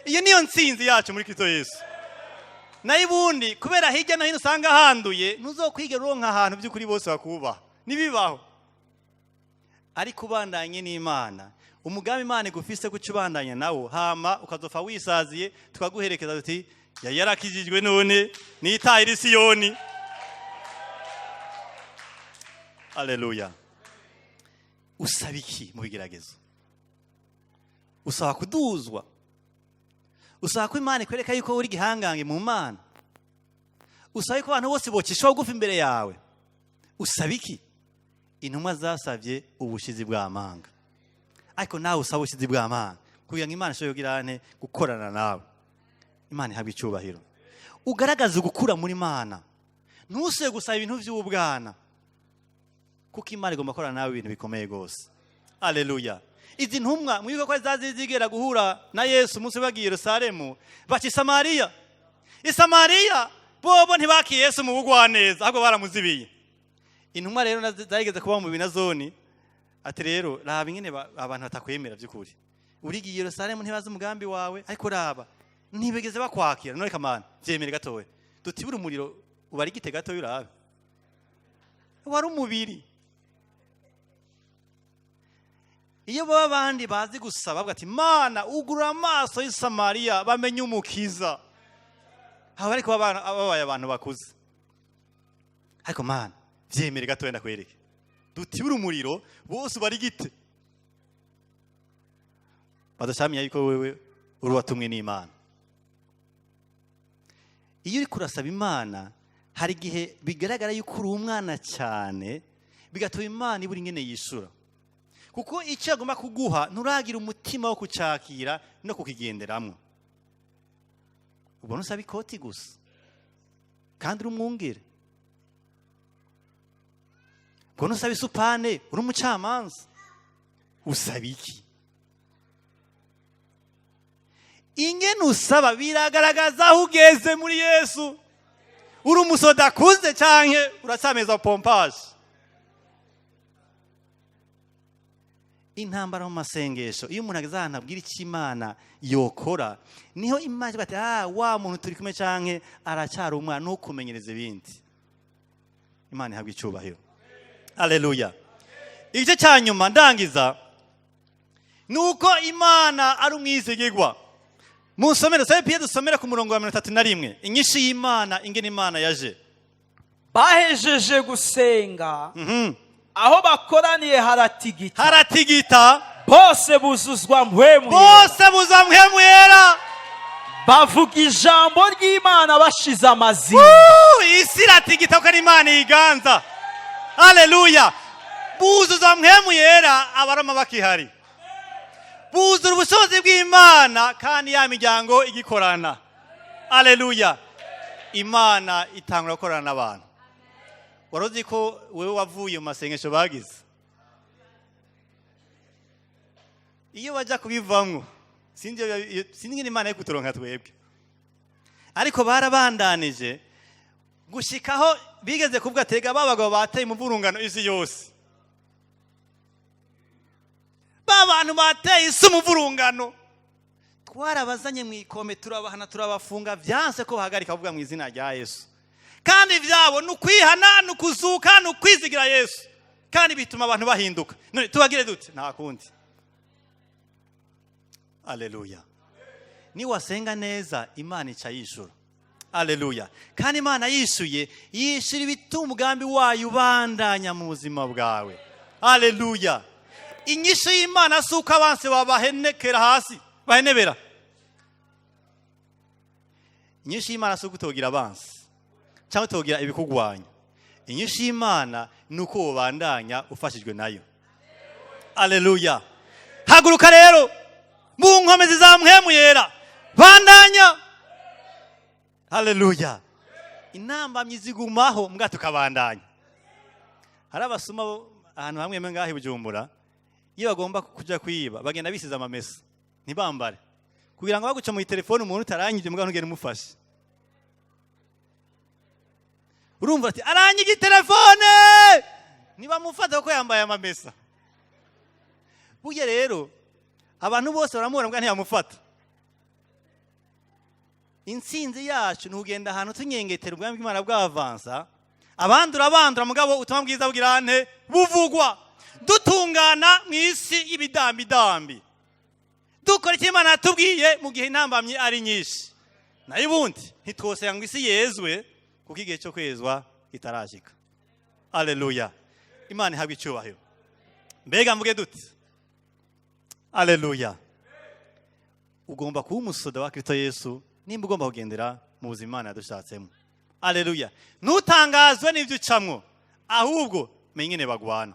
Iyo niyo ntsinzi yacu muri Kristo Yesu. Nayo ubundi, kubera hirya no hino usanga handuye, ntuzokwigera uronka ahantu by'ukuri bose bakubaha, ntibibaho. Ariko ubandanye n'Imana, umugambi Imana igufise guca, ubandanya nawo, hama ukazopfa wisaziye, tukaguherekeza tuti yari yarakijijwe, none nitahira Isiyoni. Aleluya! Usaba iki mu bigeragezo? Usaba kuduzwa? Usaba ko Imana ikwereka yuko uri gihangange mu Mana? Usaba yuko abantu bose bocisha bugufi imbere yawe? Usaba iki? Intumwa zasabye ubushizi bw'amanga, ariko nawe usaba ubushizi bw'amanga kugira ngo Imana ishobore kugira ane gukorana nawe. Imana ihabwe icyubahiro. Ugaragaze gukura muri Mana, ntusebe gusaba ibintu by'ubwana, kuko Imana igomba gukorana nawe ibintu bikomeye rwose. Aleluya! Izi ntumwa, mwibuke ko zazi zigera guhura na Yesu umunsi bagiye i Yerusalemu, baca i Samariya. I Samariya bobo ntibakiye Yesu mu bugwaneza, ahubwo baramuzibiye. Intumwa rero zarigeze kuba mu binazoni, ati rero raba ingene abantu batakwemera by'ukuri. Urigiye i Yerusalemu, ntibazi umugambi wawe, ariko raba ntibigeze bakwakira. None kamana vyemere gatoya, dutibure umuriro ubarigite gatoya, urabe wari umubiri. Iyo baba abandi bazi gusaba, bavuga ati "Mana, ugurura amaso y'i Samariya bamenye Umukiza". Haba ariko babaye abantu bakuze. Ariko Mana, vyemere gatoya, ndakwereke, dutibure umuriro bose ubarigite, badashamenya yuko wewe uri watumwe n'Imana. Iyo uri kurasaba Imana, hari igihe bigaragara yuko uri umwana cyane, bigatuma Imana ibura ingene yishura, kuko icyo agomba kuguha nturagira umutima wo kucakira no kukigenderamo. Ubona usaba ikoti gusa kandi uri umwungere, ubona usaba isupane uri umucamanza. Usaba iki? Ingene usaba biragaragaza aho ugeze muri Yesu. Uri umusoda akuze canke uracameza pompage? Intambara mu masengesho, iyo umuntu ageze ahantu abwira icyo Imana yokora, niho Imana ivuga ati "Ah, wa muntu turi kumwe", canke aracyari umwana, ntukumenyereza ibindi. Imana ihabwa icyubahiro. Aleluya! Igice cya nyuma ndangiza ni uko Imana ari umwizigirwa. Musomere, sabe piye, dusomere ku murongo wa 31, inyishu y'Imana, ingene Imana yaje. Bahejeje gusenga, aho bakoraniye haratigita. Haratigita. Bose buzuzwa Mpwemu. Bose buza Mpwemu Yera. Bavuga ijambo ry'Imana bashize amazimba. Isi iratigita kuko ari Imana yiganza. Haleluya! Buzuza Mpwemu Yera, Abaroma bakihari, buzura ubushobozi bw'Imana, kandi ya miryango igikorana. Aleluya! Imana itangura gukorana n'abantu. Wari uzi ko wewe wavuye mu masengesho bagize? Iyo bajya kubivamwo, sinzi ingene Imana yo kuturonka twebwe, ariko barabandanije gushikaho bigeze kuvuga tega babagabo bateye umuvurungano isi yose, ba bantu bateye isi umuvurungano twarabazanye mu ikome, turabahana, turabafunga, byanse ko bahagarika kuvuga mu izina rya Yesu. Kandi ibyabo ni ukwihana, ni ukuzuka, ni ukwizigira Yesu, kandi bituma abantu bahinduka. None tubagire dute? Nta kundi. Aleluya. Niwasenga neza, Imana ica yishura. Aleluya. Kandi Imana yishuye, yishura ibituma umugambi wayo ubandanya mu buzima bwawe. Aleluya. Inyishu y'Imana si uko abansi babahenekera hasi, bahenebera. Inyishu y'Imana si uko utogira abansi cyangwa utogira ibikugwanya. Inyishu y'Imana ni uko wobandanya ufashijwe nayo. Aleluya. Haguruka rero mu nkomezi za Mpwemu Yera, bandanya. Haleluya. Intambamyi zigumaho, mbwa tukabandanya. Hari abasuma ahantu hamwe ngaho i Bujumbura, iyo bagomba kuja kwiba bagenda bisize amamesa ntibambare, kugira ngo baguca mu telefone umuntu utarangije, mbwa ntugende umufashe. Urumva ati arangije telefone, ntibamufata kuko yambaye amamesa. Burya rero abantu bose baramubona, mbwa ntiyamufata. Intsinzi yacu ni ugenda ahantu tunyengetera ubwami bw'Imana bwavansa, abandura bandura, mugabo ubutumwa bwiza bugira nte buvugwa, dutungana mu isi y'ibidambidambi, dukora icyo Imana yatubwiye mu gihe intambamyi ari nyinshi. Nayo ubundi ntitwosega ngo isi yezwe, kuko igihe cyo kwezwa kitarashika. Aleluya. Imana ihabwe icyubahiro. Mbega mvuge dute? Aleluya. Ugomba kuba umusoda wa Kristo Yesu nimba ugomba kugendera mu buzima Imana yadushatsemo. Aleluya. Ntutangazwe n'ibyo ucamwo, ahubwo menye ingene bagwana.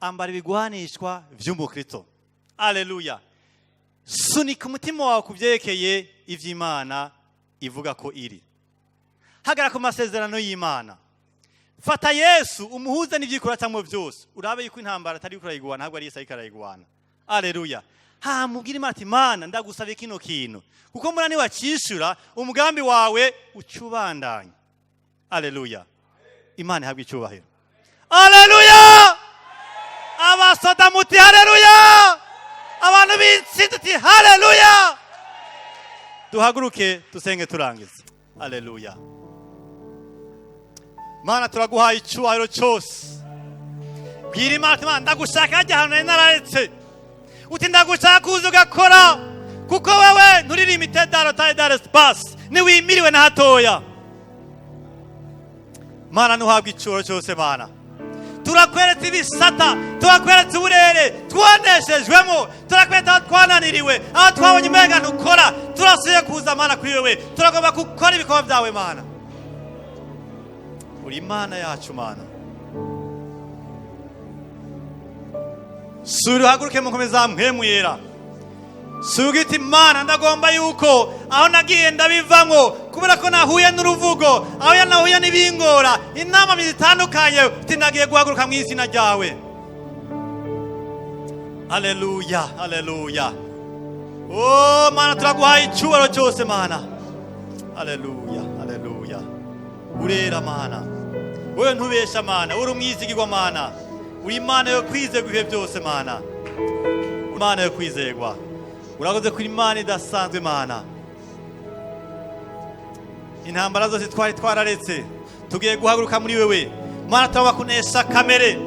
Ambara ibigwanishwa vy'umukristo. Aleluya. Sunika umutima wawe ku byerekeye ivy'Imana ivuga ko iri. Hagara ku masezerano y'Imana. Fata Yesu umuhuze n'ivyikora cyangwa byose, urabe yuko intambara atari kurayigwana, ntabwo ari Yesu ariko arayigwana. Aleluya. Hamubwira Imana ati Mana, ndagusabye kino kintu, kuko mbona niwacishura umugambi wawe ucubandanya. Aleluya. Imana ihabwe icyubahiro. Aleluya. Abasoda muti haleluya, abantu b'intsinzi uti haleluya. Duhaguruke dusenge turangize. Aleluya. Mana, turaguhaye icyubahiro cyose. Bwira Imana ati Mana, ndagushaka hajya ahantu nari nararetse, uti ndagushaka kuza ugakora, kuko wewe nturi limité dans le temps et dans l'espace, ntiwimiriwe na hatoya. Mana, ntuhabwe icyubahiro cyose. Mana, turakweretse ibisata, turakweretse uburere twaneshejwemo, turakweretse aho twananiriwe, aho twabonye umenga ntukora. Turasubiye kuza Mana kuri wewe, turagomba gukora ibikorwa byawe. Mana, uri Imana yacu. Mana, sura uhaguruke mu nkomezi za Mpwemu Yera. Suga uti Mana, ndagomba yuko aho nagiye ndabivamwo kubera ko nahuye n'uruvugo, aho nahuye n'ibingora, inama zitandukanye, uti nagiye guhaguruka mu izina ryawe. Aleluya, aleluya. Oh Mana, turaguhaye icyubahiro cyose Mana. Aleluya, aleluya. Urera Mana, wowe ntubesha Mana, uri umwizigirwa Mana, uri Imana yo kwizerwa ibihe byose Mana, Imana yo kwizerwa. Urakoze kuri Imana idasanzwe Mana. Intambara zose twari twararetse, tugiye guhaguruka muri wewe Mana. Turaba kunesha kamere,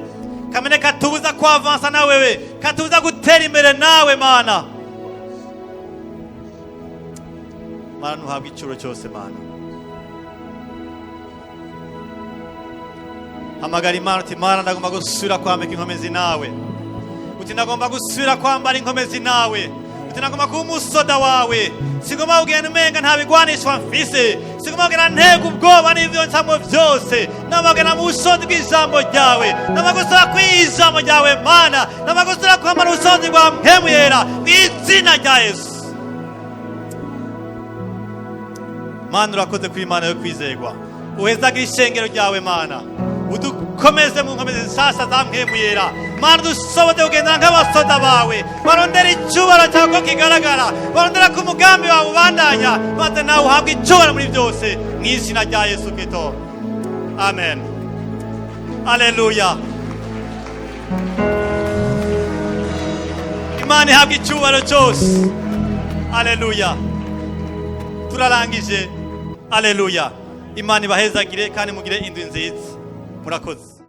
kamere katubuza kwavansa na wewe, katubuza gutera imbere nawe Mana. Mana, ntuhabwe icyubahiro cyose Mana. Hamagara Imana uti Mana, ndagomba gusubira kwambika inkomezi nawe, uti ndagomba gusubira kwambara inkomezi nawe, uti ndagomba kuba umusoda wawe, sigomba kugenda umenga nta bigwanishwa mfise, sigomba kugenda ntega ubwoba n'ivyo ncamwo byose, ndagomba mu bushobozi bw'ijambo ryawe, ndagomba gusubira kw'ijambo ryawe Mana, ndagomba gusubira kwambara ubushobozi bwa Mpwemu Yera mu izina rya Yesu. Mana, urakoze kuri Imana yo kwizerwa, uhezaga ishengero ryawe Mana, udukomeze. Udukomeze mu nkomezi zishasha za Mpwemu Yera. Mana, dushobode kugendana nk'abasoda bawe barondera icyubahiro cyawe ko kigaragara, barondera ko umugambi wawe ubandanya, maze nawe uhabwe icyubahiro muri byose, mu izina rya Yesu Kristo, amen. Aleluya. Imana ihabwe icyubahiro cyose. Aleluya. Turarangije. Aleluya. Imana ibahezagire kandi mugire indwi nziza. Murakoze.